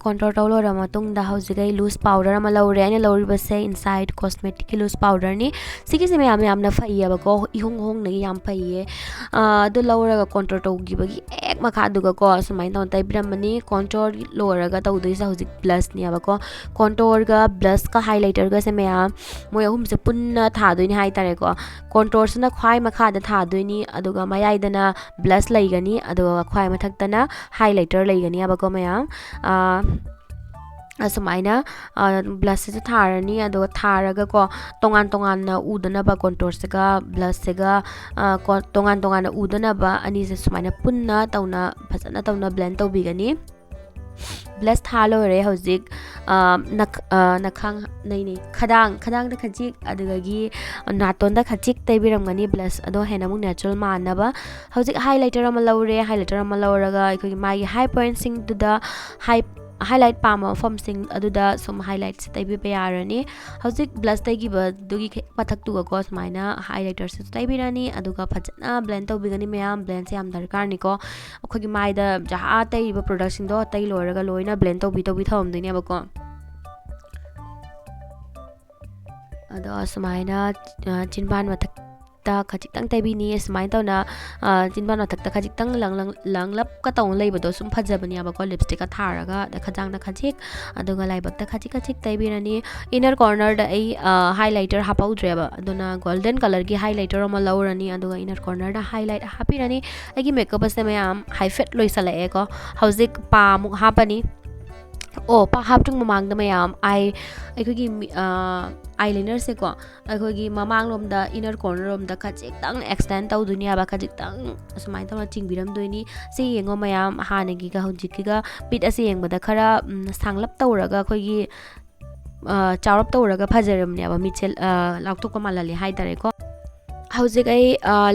ꯀꯣꯟꯇꯣꯔ ꯇꯧ ꯂꯣꯏꯔꯕ ꯃꯇꯨꯡꯗ ꯍꯧꯖꯤꯛ ꯑꯩ ꯂꯨꯁ ꯄꯥꯎꯗꯔ ꯑꯃ ꯂꯧꯔꯦ꯫ ꯑꯩꯅ ꯂꯧꯔꯤꯕꯁꯦ ꯏꯟꯁꯥꯏꯠ ꯀꯣꯁꯃꯦꯇꯤꯛꯀꯤ ꯂꯨꯁ ꯄꯥꯎꯗꯔꯅꯤ꯫ ꯁꯤꯒꯤꯁꯦ ꯃꯌꯥꯝ ꯌꯥꯝꯅ ꯐꯩꯌꯦꯕꯀꯣ, ꯏꯍꯣꯡ ꯍꯣꯡꯅꯒꯤ ꯌꯥꯝ ꯐꯩꯌꯦ꯫ ꯑꯗꯨ ꯂꯧꯔꯒ ꯀꯣꯟꯇꯣꯔ ꯇꯧꯈꯤꯕꯒꯤ ꯍꯦꯛ ꯃꯈꯥꯗꯨꯒꯀꯣ, ꯁꯨꯃꯥꯏꯅ ꯇꯧꯅ ꯇꯩꯕꯤꯔꯝꯃꯅꯤ꯫ ꯀꯣꯟꯇꯣꯔ ꯂꯣꯏꯔꯒ ꯇꯧꯗꯣꯏꯁꯦ ꯍꯧꯖꯤꯛ ꯕ꯭ꯂꯁꯅꯦꯕꯀꯣ꯫ ꯀꯣꯟꯇꯣꯔꯒ ꯕ꯭ꯂꯁꯀ ꯍꯥꯏꯂꯥꯏꯇꯔꯒꯁꯦ ꯃꯌꯥꯝ, ꯃꯣꯏ ꯑꯍꯨꯝꯁꯦ ꯄꯨꯟꯅ ꯊꯥꯗꯣꯏꯅꯦ ꯍꯥꯏꯇꯥꯔꯦꯀꯣ꯫ ꯀꯣꯟꯇꯣꯔꯁꯤꯅ ꯈ꯭ꯋꯥꯏ ꯃꯈꯥꯗ ꯊꯥꯗꯣꯏꯅꯤ, ꯑꯗꯨꯒ ꯃꯌꯥꯏꯗꯅ ꯕ꯭ꯂꯁ ꯂꯩꯒꯅꯤ, ꯑꯗꯨꯒ ꯈ꯭ꯋꯥꯏ ꯃꯊꯛꯇꯅ ꯍꯥꯏꯂꯥꯏꯇꯔ ꯂꯩꯒꯅꯤꯕꯀꯣ ꯃꯌꯥꯝ꯫ ꯑꯁꯨꯃꯥꯏꯅ ꯕ꯭ꯂꯁꯁꯤꯁꯨ ꯊꯥꯔꯅꯤ꯫ ꯑꯗꯨꯒ ꯊꯥꯔꯒꯀꯣ, ꯇꯣꯉꯥꯟ ꯇꯣꯉꯥꯟꯅ ꯎꯗꯅꯕ, ꯀꯣꯟꯇꯣꯔꯁꯤꯒ ꯕ꯭ꯂꯁꯁꯤꯒ ꯇꯣꯉꯥꯟ ꯇꯣꯉꯥꯟꯅ ꯎꯗꯅꯕ ꯑꯅꯤꯁꯦ ꯁꯨꯃꯥꯏꯅ ꯄꯨꯟꯅ ꯇꯧꯅ, ꯐꯖꯅ ꯇꯧꯅ ꯕ꯭ꯂꯦꯟ ꯇꯧꯕꯤꯒꯅꯤ꯫ ꯕ꯭ꯂꯁ ꯊꯥ ꯂꯣꯏꯔꯦ꯫ ꯍꯧꯖꯤꯛ ꯅꯈꯥꯡ, ꯅꯩꯅꯩ, ꯈꯗꯥꯡ, ꯈꯗꯥꯡꯗ ꯈꯖꯤꯛ, ꯑꯗꯨꯗꯒꯤ ꯅꯥꯇꯣꯟꯗ ꯈꯖꯤꯛ ꯇꯩꯕꯤꯔꯝꯒꯅꯤ ꯕ꯭ꯂꯁ ꯑꯗꯣ ꯍꯦꯟꯅ ꯑꯃꯨꯛ ꯅꯦꯆꯔꯦꯜ ꯃꯥꯟꯅꯕ꯫ ꯍꯧꯖꯤꯛ ꯍꯥꯏꯂꯥꯏꯇꯔ ꯑꯃ ꯂꯧꯔꯦ꯫ ꯍꯥꯏꯂꯥꯏꯇꯔ ꯑꯃ ꯂꯧꯔꯒ ꯑꯩꯈꯣꯏꯒꯤ ꯃꯥꯒꯤ ꯍꯥꯏ ꯄꯣꯏꯟꯠꯁꯤꯡꯗꯨꯗ ꯍꯥꯏ ꯍꯥꯏꯂꯥꯏꯠ ꯄꯥꯝꯕ ꯃꯐꯝꯁꯤꯡ ꯑꯗꯨꯗ ꯁꯨꯝ ꯍꯥꯏꯂꯥꯏꯠꯁꯦ ꯇꯩꯕꯤꯕ ꯌꯥꯔꯅꯤ꯫ ꯍꯧꯖꯤꯛ ꯕ꯭ꯂꯁ ꯇꯩꯈꯤꯕꯗꯨꯒꯤ ꯃꯊꯛꯇꯨꯒꯀꯣ ꯁꯨꯃꯥꯏꯅ ꯍꯥꯏꯂꯥꯏꯇꯔꯁꯤꯁꯨ ꯇꯩꯕꯤꯔꯅꯤ꯫ ꯑꯗꯨꯒ ꯐꯖꯅ ꯕ꯭ꯂꯦꯟ ꯇꯧꯕꯤꯒꯅꯤ ꯃꯌꯥꯝ꯫ ꯕ꯭ꯂꯦꯟꯁꯦ ꯌꯥꯝ ꯗꯔꯀꯥꯔꯅꯤꯀꯣ꯫ ꯑꯩꯈꯣꯏꯒꯤ ꯃꯥꯏꯗ ꯖꯍꯥ ꯇꯩꯔꯤꯕ ꯄ꯭ꯔꯣꯗꯛꯁꯤꯡꯗꯣ ꯇꯩ ꯂꯣꯏꯔꯒ ꯂꯣꯏꯅ ꯕ꯭ꯂꯦꯟ ꯇꯧꯕꯤ ꯇꯧꯕꯤ ꯊꯝꯃꯝꯗꯣꯏꯅꯦꯕꯀꯣ꯫ ꯑꯗꯣ ꯁꯨꯃꯥꯏꯅ ꯆꯤꯟꯕꯥꯟ ꯃꯊꯛꯇ ꯈꯖꯤꯛꯇꯪ ꯇꯩꯕꯤꯅꯤ꯫ ꯁꯨꯃꯥꯏꯅ ꯇꯧꯅ ꯆꯤꯟꯕꯥꯟ ꯃꯊꯛꯇ ꯈꯖꯤꯛꯇꯪ ꯂꯪꯂꯞꯀ ꯇꯧꯅ ꯂꯩꯕꯗꯣ ꯁꯨꯝ ꯐꯖꯕꯅꯦꯕꯀꯣ, ꯂꯤꯞꯁꯇꯤꯛꯀ ꯊꯥꯔꯒ꯫ ꯑꯗ ꯈꯗꯥꯡꯗ ꯈꯖꯤꯛ, ꯑꯗꯨꯒ ꯂꯥꯏꯕꯛꯇ ꯈꯖꯤꯛ ꯈꯖꯤꯛ ꯇꯩꯕꯤꯔꯅꯤ꯫ ꯏꯟꯅꯔ ꯀꯣꯔꯅꯔꯗ ꯑꯩ ꯍꯥꯏꯂꯥꯏꯇꯔ ꯍꯥꯞꯍꯧꯗ꯭ꯔꯦꯕ, ꯑꯗꯨꯅ ꯒꯣꯜꯗꯟ ꯀꯂꯔꯒꯤ ꯍꯥꯏꯂꯥꯏꯇꯔ ꯑꯃ ꯂꯧꯔꯅꯤ꯫ ꯑꯗꯨꯒ ꯏꯟꯅꯔ ꯀꯣꯔꯅꯔꯗ ꯍꯥꯏꯂꯥꯏꯠ ꯍꯥꯞꯄꯤꯔꯅꯤ꯫ ꯑꯩꯒꯤ ꯃꯦꯀꯞ ꯑꯁꯦ ꯃꯌꯥꯝ ꯍꯥꯏꯐꯦꯠ ꯂꯣꯏꯁꯜꯂꯛꯑꯦꯀꯣ꯫ ꯍꯧꯖꯤꯛ ꯄꯥ ꯑꯃꯨꯛ ꯍꯥꯞꯄꯅꯤ꯫ ꯑꯣ, ꯄꯥ ꯍꯥꯞꯇ꯭ꯔꯤꯉꯩ ꯃꯃꯥꯡꯗ ꯃꯌꯥꯝ, ꯑꯥꯏ ꯑꯩꯈꯣꯏꯒꯤ ꯑꯥꯏ ꯂꯥꯏꯅꯔꯁꯦꯀꯣ, ꯑꯩꯈꯣꯏꯒꯤ ꯃꯃꯥꯡꯂꯣꯝꯗ, ꯏꯟꯅꯔ ꯀꯣꯔꯅꯔ ꯔꯣꯝꯗ ꯈꯖꯤꯛꯇꯪ ꯑꯦꯛꯁꯇꯦꯟ ꯇꯧꯗꯣꯏꯅꯦꯕ, ꯈꯖꯤꯛꯇꯪ ꯑꯁꯨꯃꯥꯏꯅ ꯇꯧꯅ ꯆꯤꯡꯕꯤꯔꯝꯗꯣꯏꯅꯤ꯫ ꯁꯤ ꯌꯦꯡꯉꯣ ꯃꯌꯥꯝ, ꯍꯥꯟꯅꯒꯤꯒ ꯍꯧꯖꯤꯛꯀꯤꯒ ꯄꯤꯠ ꯑꯁꯦ ꯌꯦꯡꯕꯗ ꯈꯔ ꯁꯥꯡꯂꯞ ꯇꯧꯔꯒ, ꯑꯩꯈꯣꯏꯒꯤ ꯆꯥꯎꯔꯞ ꯇꯧꯔꯒ ꯐꯖꯔꯕꯅꯦꯕ, ꯃꯤꯠꯁꯦ ꯂꯥꯎꯊꯣꯛꯄ ꯃꯥꯜꯍꯜꯂꯤ ꯍꯥꯏꯇꯥꯔꯦꯀꯣ꯫ ꯍꯧꯖꯤꯛ ꯑꯩ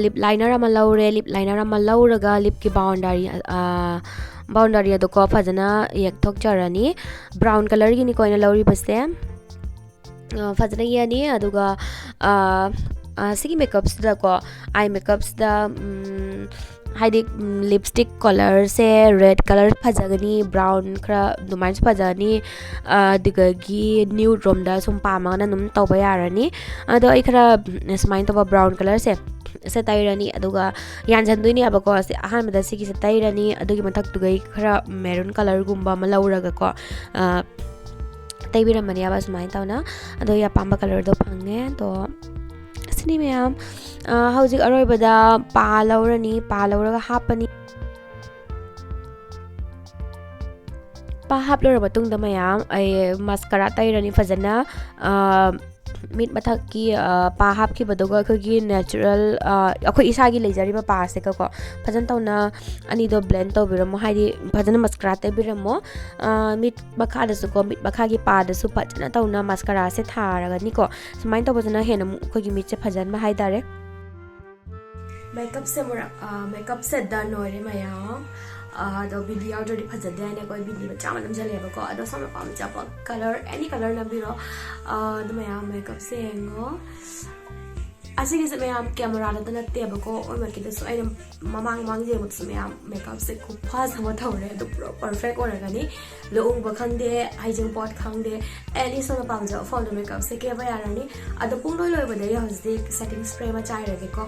ꯂꯤꯞ ꯂꯥꯏꯅꯔ ꯑꯃ ꯂꯧꯔꯦ꯫ ꯂꯤꯞ ꯂꯥꯏꯅꯔ ꯑꯃ ꯂꯧꯔꯒ ꯂꯤꯞꯀꯤ ꯕꯥꯎꯟꯗꯔꯤ, ꯕꯥꯎꯟꯗꯔꯤ ꯑꯗꯨꯀꯣ ꯐꯖꯅ ꯌꯦꯛꯊꯣꯛꯆꯔꯅꯤ꯫ ꯕ꯭ꯔꯥꯎꯟ ꯀꯂꯔꯒꯤꯅꯤꯀꯣ ꯑꯩꯅ ꯂꯧꯔꯤꯕꯁꯦ꯫ ꯐꯖꯅ ꯌꯦꯛꯑꯅꯤ꯫ ꯑꯗꯨꯒ ꯁꯤꯒꯤ ꯃꯦꯀꯞꯁꯤꯗꯀꯣ, ꯑꯥꯏ ꯃꯦꯀꯞꯁꯤꯗ ꯍꯥꯏꯗꯤ ꯂꯤꯞꯁꯇꯤꯛ ꯀꯂꯔꯁꯦ ꯔꯦꯗ ꯀꯂꯔ ꯐꯖꯒꯅꯤ, ꯕ꯭ꯔꯥꯎꯟ ꯈꯔ ꯑꯗꯨꯃꯥꯏꯅꯁꯨ ꯐꯖꯒꯅꯤ, ꯑꯗꯨꯗꯒꯤ ꯅ꯭ꯌꯨꯠ ꯔꯣꯝꯗ ꯁꯨꯝ ꯄꯥꯝꯃꯒꯅ ꯑꯗꯨꯝ ꯇꯧꯕ ꯌꯥꯔꯅꯤ꯫ ꯑꯗꯣ ꯑꯩ ꯈꯔ ꯁꯨꯃꯥꯏꯅ ꯇꯧꯕ ꯕ꯭ꯔꯥꯎꯟ ꯀꯂꯔꯁꯦ ꯁꯦ ꯇꯩꯔꯅꯤ꯫ ꯑꯗꯨꯒ ꯌꯥꯟꯁꯤꯟꯗꯣꯏꯅꯦꯕꯀꯣ꯫ ꯁꯤ ꯑꯍꯥꯟꯕꯗ ꯁꯤꯒꯤꯁꯦ ꯇꯩꯔꯅꯤ꯫ ꯑꯗꯨꯒꯤ ꯃꯊꯛꯇꯨꯒꯩ ꯈꯔ ꯃꯦꯔꯨꯟ ꯀꯂꯔꯒꯨꯝꯕ ꯑꯃ ꯂꯧꯔꯒꯀꯣ ꯇꯩꯕꯤꯔꯝꯕꯅꯦꯕ ꯁꯨꯃꯥꯏꯅ ꯇꯧꯅ꯫ ꯑꯗꯣ ꯑꯩ ꯑꯄꯥꯝꯕ ꯀꯂꯔꯗꯣ ꯐꯪꯉꯦ꯫ ꯑꯗꯣ ꯁꯤꯅꯤ ꯃꯌꯥꯝ꯫ ꯍꯧꯖꯤꯛ ꯑꯔꯣꯏꯕꯗ ꯄꯥ ꯂꯧꯔꯅꯤ꯫ ꯄꯥ ꯂꯧꯔꯒ ꯍꯥꯞꯄꯅꯤ꯫ ꯄꯥ ꯍꯥꯞ ꯂꯣꯏꯔꯕ ꯃꯇꯨꯡꯗ ꯃꯌꯥꯝ ꯑꯩ ꯃꯁꯀꯔꯥ ꯇꯩꯔꯅꯤ ꯐꯖꯅ꯫ ꯑ, ꯃꯤꯠ ꯃꯊꯛꯀꯤ, ꯑ, ꯄꯥ ꯍꯥꯞꯈꯤꯕꯗꯨꯒ ꯑꯩꯈꯣꯏꯒꯤ natural, ꯑ, ꯑꯩꯈꯣꯏ ꯏꯁꯥꯒꯤ ꯂꯩꯖꯔꯤꯕ ꯄꯥꯁꯤꯒꯀꯣ ꯐꯖꯅ ꯇꯧꯅ ꯑꯅꯤꯗꯣ blend ꯇꯧꯕꯤꯔꯝꯃꯣ, ꯍꯥꯏꯗꯤ ꯐꯖꯅ ꯃꯁꯀꯔꯥ ꯇꯩꯕꯤꯔꯝꯃꯣ꯫ ꯑ, ꯃꯤꯠ ꯃꯈꯥꯗꯁꯨꯀꯣ, ꯃꯤꯠ ꯃꯈꯥꯒꯤ ꯄꯥꯗꯁꯨ ꯐꯖꯅ ꯇꯧꯅ ꯃꯁꯀꯔꯥꯁꯦ ꯊꯥꯔꯒꯅꯤꯀꯣ꯫ ꯁꯨꯃꯥꯏꯅ ꯇꯧꯕꯁꯤꯅ ꯍꯦꯟꯅ ꯑꯃꯨꯛ ꯑꯩꯈꯣꯏꯒꯤ ꯃꯤꯠꯁꯦ ꯐꯖꯍꯟꯕ ꯍꯥꯏꯇꯥꯔꯦ꯫ Makeupꯁꯦ ꯃꯨꯔꯛ-, ꯑ, makeupꯁꯦ done ꯑꯣꯏꯔꯦ ꯃꯌꯥꯝ꯫ ꯑ, ꯑꯗꯣ ꯕꯤꯟꯗꯤ ꯌꯥꯎꯗ꯭ꯔꯗꯤ ꯐꯖꯗꯦ ꯍꯥꯏꯅ ꯑꯩꯈꯣꯏ ꯕꯤꯟꯗꯤ ꯃꯆꯥ ꯑꯃ ꯅꯝꯖꯜꯂꯦꯕꯀꯣ꯫ ꯑꯗꯣ ꯁꯣꯝꯅ ꯄꯥꯝꯖꯕ colour, any colour ꯅꯝꯕꯤꯔꯣ꯫ ꯑ, ꯑꯗꯣ ꯃꯌꯥꯝ makeupꯁꯦ ꯌꯦꯡꯉꯣ꯫ ꯑꯁꯤꯒꯤꯁꯦ ꯃꯌꯥꯝ cameraꯗꯇ ꯅꯠꯇꯦꯕꯀꯣ, ꯑꯣꯏꯃꯛꯀꯤꯗꯁꯨ ꯑꯩꯅ ꯃꯃꯥꯡ ꯃꯃꯥꯡ ꯌꯦꯡꯕꯗꯁꯨ ꯃꯌꯥꯝ makeupꯁꯦ ꯈꯨꯐꯖ ꯑꯃ ꯇꯧꯔꯦ꯫ ꯑꯗꯨ ꯄꯨꯔꯥ perfect ꯑꯣꯏꯔꯒꯅꯤ꯫ ꯂꯨꯍꯣꯡꯕ ꯈꯪꯗꯦ, ꯍꯩꯖꯤꯡꯄꯣꯠ ꯈꯪꯗꯦ, any ꯁꯣꯝꯅ ꯄꯥꯝꯖꯕ ꯐꯣꯟꯗ makeupꯁꯦ ꯀꯦꯕ ꯌꯥꯔꯅꯤ꯫ ꯑꯗꯣ ꯄꯨꯡ ꯂꯣꯏ ꯂꯣꯏꯕꯗ ꯑꯩ ꯍꯧꯖꯤꯛ setting spray ꯑꯃ ꯆꯥꯏꯔꯒꯦꯀꯣ꯫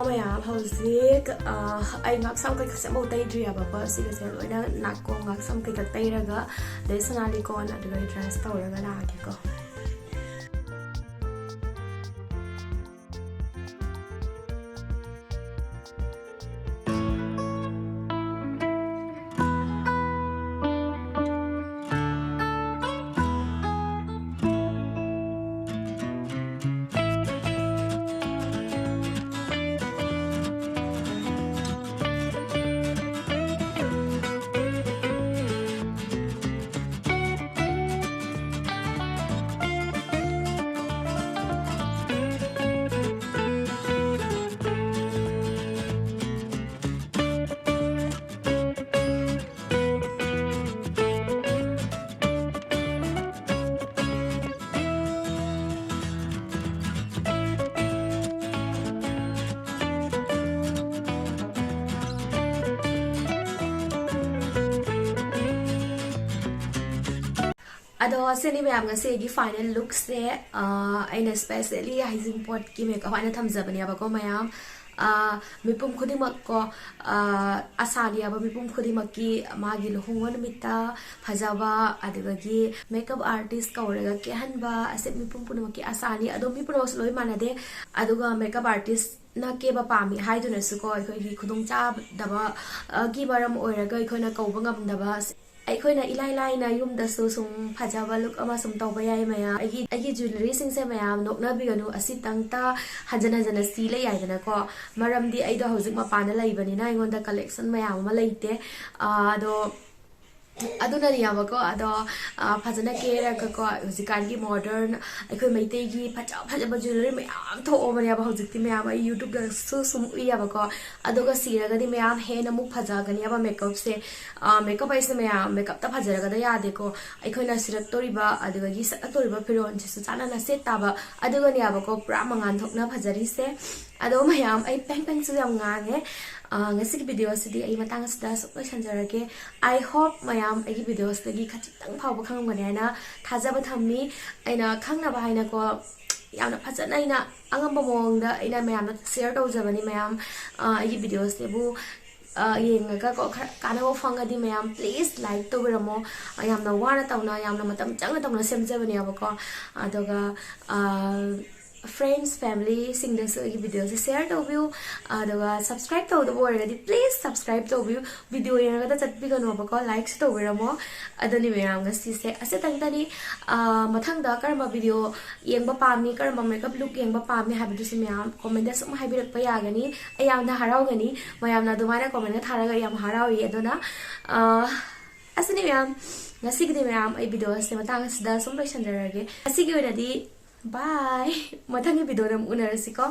ꯃꯌꯥꯝ ꯍꯧꯖꯤꯛ, ꯑ, ꯑꯩ ꯉꯛꯁꯝ ꯀꯩꯀꯥꯁꯦ ꯑꯃꯐꯥꯎ ꯇꯩꯗ꯭ꯔꯤꯑꯕꯀꯣ꯫ ꯁꯤꯒꯁꯦ ꯂꯣꯏꯅ ꯅꯥꯀꯣꯡ ꯉꯛꯁꯝ ꯀꯩꯀꯥ ꯇꯩꯔꯒ, ꯑꯗꯩ ꯁꯅꯥ ꯂꯤꯀꯣꯟ, ꯑꯗꯨꯒ ꯑꯩ dress ꯇꯧꯔꯒ ꯂꯥꯛꯑꯒꯦꯀꯣ꯫ ꯑꯗꯣ ꯁꯤꯅꯤ ꯃꯌꯥꯝ ꯉꯁꯤ ꯑꯩꯒꯤ final lookꯁꯦ꯫ ꯑ, ꯑꯩꯅ specially ꯍꯩꯖꯤꯡꯄꯣꯠꯀꯤ makeup ꯍꯥꯏꯅ ꯊꯝꯖꯕꯅꯦꯕꯀꯣ ꯃꯌꯥꯝ꯫ ꯑ, ꯃꯤꯄꯨꯝ ꯈꯨꯗꯤꯡꯃꯛꯀꯣ, ꯑ, ꯑꯁꯥꯅꯤ ꯍꯥꯏꯕ ꯃꯤꯄꯨꯝ ꯈꯨꯗꯤꯡꯃꯛꯀꯤ ꯃꯥꯒꯤ ꯂꯨꯍꯣꯡꯕ ꯅꯨꯃꯤꯠꯇ ꯐꯖꯕ, ꯑꯗꯨꯗꯒꯤ makeup artist ꯀꯧꯔꯒ ꯀꯦꯍꯟꯕ ꯑꯁꯤ ꯃꯤꯄꯨꯝ ꯄꯨꯝꯅꯃꯛꯀꯤ ꯑꯁꯥꯅꯤ꯫ ꯑꯗꯣ ꯃꯤ ꯄꯨꯝꯅꯃꯛꯁꯨ ꯂꯣꯏ ꯃꯥꯟꯅꯗꯦ꯫ ꯑꯗꯨꯒ makeup artist ꯅ ꯀꯦꯕ ꯄꯥꯝꯃꯤ ꯍꯥꯏꯗꯨꯅꯁꯨꯀꯣ, ꯑꯩꯈꯣꯏꯒꯤ ꯈꯨꯗꯣꯡꯆꯥꯗꯕ, ꯑ, ꯒꯤ ꯃꯔꯝ ꯑꯣꯏꯔꯒ ꯑꯩꯈꯣꯏꯅ ꯀꯧꯕ ꯉꯝꯗꯕ, ꯑꯩꯈꯣꯏꯅ ꯏꯂꯥꯏ ꯂꯥꯏꯅ ꯌꯨꯝꯗꯁꯨ ꯁꯨꯝ ꯐꯖꯕ ꯂꯨꯛ ꯑꯃ ꯁꯨꯝ ꯇꯧꯕ ꯌꯥꯏ ꯃꯌꯥꯝ꯫ ꯑꯩꯒꯤ, ꯑꯩꯒꯤ ꯖ꯭ꯋꯦꯂꯔꯤꯁꯤꯡꯁꯦ ꯃꯌꯥꯝ ꯅꯣꯛꯅꯕꯤꯒꯅꯨ, ꯑꯁꯤꯇꯪꯇ ꯍꯟꯖꯟ ꯍꯟꯖꯟꯅ ꯁꯤ ꯂꯩ ꯌꯥꯏꯗꯅꯀꯣ, ꯃꯔꯝꯗꯤ ꯑꯩꯗꯣ ꯍꯧꯖꯤꯛ ꯃꯄꯥꯟꯗ ꯂꯩꯕꯅꯤꯅ ꯑꯩꯉꯣꯟꯗ ꯀꯂꯦꯛꯁꯟ ꯃꯌꯥꯝ ꯑꯃ ꯂꯩꯇꯦ꯫ ꯑ, ꯑꯗꯣ ꯑꯗꯨꯅꯅꯦꯕꯀꯣ꯫ ꯑꯗꯣ, ꯑ, ꯐꯖꯅ ꯀꯦꯔꯒꯀꯣ, ꯍꯧꯖꯤꯛꯀꯥꯟꯒꯤ ꯃꯣꯗꯔꯟ ꯑꯩꯈꯣꯏ ꯃꯩꯇꯩꯒꯤ ꯐꯖ ꯐꯖꯕ ꯖ꯭ꯋꯦꯂꯔꯤ ꯃꯌꯥꯝ ꯊꯣꯛꯑꯕꯅꯦꯕ ꯍꯧꯖꯤꯛꯇꯤ ꯃꯌꯥꯝ, ꯑꯩ ꯌꯨꯇ꯭ꯌꯨꯕꯇꯁꯨ ꯁꯨꯝ ꯎꯏꯌꯦꯕꯀꯣ꯫ ꯑꯗꯨꯒ ꯁꯤꯔꯒꯗꯤ ꯃꯌꯥꯝ ꯍꯦꯟꯅ ꯑꯃꯨꯛ ꯐꯖꯒꯅꯦꯕ ꯃꯦꯀꯞꯁꯦ꯫ ꯑ, ꯃꯦꯀꯞ ꯍꯥꯏꯁꯦ ꯃꯌꯥꯝ, ꯃꯦꯀꯞꯇ ꯐꯖꯔꯒꯗ ꯌꯥꯗꯦꯀꯣ, ꯑꯩꯈꯣꯏꯅ ꯁꯤꯔꯛꯇꯣꯔꯤꯕ ꯑꯗꯨꯗꯒꯤ ꯁꯦꯠꯂꯛꯇꯣꯔꯤꯕ ꯐꯤꯔꯣꯜꯁꯤꯁꯨ ꯆꯥꯟꯅꯅ ꯁꯦꯠ ꯇꯥꯕ꯫ ꯑꯗꯨꯒꯅꯦꯕꯀꯣ ꯄꯨꯔꯥ ꯃꯉꯥꯜ ꯊꯣꯛꯅ ꯐꯖꯔꯤꯁꯦ꯫ ꯑꯗꯣ ꯃꯌꯥꯝ, ꯑꯩ ꯄꯦꯡ ꯄꯦꯡꯁꯨ ꯌꯥꯝ ꯉꯥꯡꯉꯦ꯫ ꯑ, ꯉꯁꯤꯒꯤ ꯚꯤꯗꯤꯑꯣꯁꯤꯗꯤ ꯑꯩ ꯃꯇꯥꯡ ꯑꯁꯤꯗ ꯁꯨꯝ ꯂꯣꯏꯁꯤꯟꯖꯔꯒꯦ꯫ I hope ꯃꯌꯥꯝ ꯑꯩꯒꯤ ꯚꯤꯗꯤꯑꯣꯁꯤꯗꯒꯤ ꯈꯖꯤꯛꯇꯪ ꯐꯥꯎꯕ ꯈꯪꯉꯝꯒꯅꯤ ꯍꯥꯏꯅ ꯊꯥꯖꯕ ꯊꯝꯃꯤ꯫ ꯑꯩꯅ ꯈꯪꯅꯕ ꯍꯥꯏꯅꯀꯣ, ꯌꯥꯝꯅ ꯐꯖꯅ ꯑꯩꯅ ꯑꯉꯝꯕ ꯃꯑꯣꯡꯗ ꯑꯩꯅ ꯃꯌꯥꯝꯗ ꯁꯤꯌꯔ ꯇꯧꯖꯕꯅꯤ꯫ ꯃꯌꯥꯝ, ꯑ, ꯑꯩꯒꯤ ꯚꯤꯗꯤꯑꯣꯁꯤꯕꯨ, ꯑ, ꯌꯦꯡꯉꯒꯀꯣ ꯈꯔ ꯀꯥꯟꯅꯕ ꯐꯪꯉꯗꯤ ꯃꯌꯥꯝ please like ꯇꯧꯕꯤꯔꯝꯃꯣ꯫ ꯑ, ꯌꯥꯝꯅ ꯋꯥꯅ ꯇꯧꯅ, ꯌꯥꯝꯅ ꯃꯇꯝ ꯆꯪꯅ ꯇꯧꯅ ꯁꯦꯝꯖꯕꯅꯦꯕꯀꯣ꯫ ꯑꯗꯨꯒ, ꯑ, friends, family ꯁꯤꯡꯗꯁꯨ ꯑꯩꯒꯤ ꯚꯤꯗꯤꯑꯣꯁꯦ ꯁꯤꯌꯔ ꯇꯧꯕꯤꯌꯨ꯫ ꯑꯗꯨꯒ subscribe ꯇꯧꯗꯕ ꯑꯣꯏꯔꯒꯗꯤ please subscribe ꯇꯧꯕꯤꯌꯨ꯫ ꯚꯤꯗꯤꯑꯣ ꯌꯦꯡꯉꯒꯗ ꯆꯠꯄꯤꯒꯅꯣꯕꯀꯣ, ꯂꯥꯏꯛꯁꯨ ꯇꯧꯕꯤꯔꯝꯃꯣ꯫ ꯑꯗꯨꯅꯤ ꯃꯌꯥꯝ, ꯉꯁꯤꯁꯦ ꯑꯁꯤꯇꯪꯇꯅꯤ꯫ ꯑ, ꯃꯊꯪꯗ ꯀꯔꯝꯕ ꯚꯤꯗꯤꯑꯣ ꯌꯦꯡꯕ ꯄꯥꯝꯃꯤ, ꯀꯔꯝꯕ ꯃꯦꯀꯞ ꯂꯨꯛ ꯌꯦꯡꯕ ꯄꯥꯝꯃꯤ ꯍꯥꯏꯕꯗꯨꯁꯨ ꯃꯌꯥꯝ ꯀꯣꯃꯦꯟꯗ ꯁꯨꯝ ꯍꯥꯏꯕꯤꯔꯛꯄ ꯌꯥꯒꯅꯤ꯫ ꯑꯩ ꯌꯥꯝꯅ ꯍꯔꯥꯎꯒꯅꯤ꯫ ꯃꯌꯥꯝꯅ ꯑꯗꯨꯃꯥꯏꯅ ꯀꯣꯃꯦꯟꯗ ꯊꯥꯔꯒ ꯑꯩ ꯌꯥꯝ ꯍꯔꯥꯎꯏ꯫ ꯑꯗꯨꯅ, ꯑ, ꯑꯁꯤꯅꯤ ꯃꯌꯥꯝ, ꯉꯁꯤꯒꯤꯗꯤ ꯃꯌꯥꯝ ꯑꯩ ꯚꯤꯗꯤꯑꯣꯁꯦ ꯃꯇꯥꯡ ꯑꯁꯤꯗ ꯁꯨꯝ ꯂꯣꯏꯁꯤꯟꯖꯔꯒꯦ꯫ ꯉꯁꯤꯒꯤ ꯑꯣꯏꯅꯗꯤ bye꯫ ꯃꯊꯪꯒꯤ ꯚꯤꯗꯤꯑꯣꯗ ꯑꯃꯨꯛ ꯎꯅꯔꯁꯤꯀꯣ꯫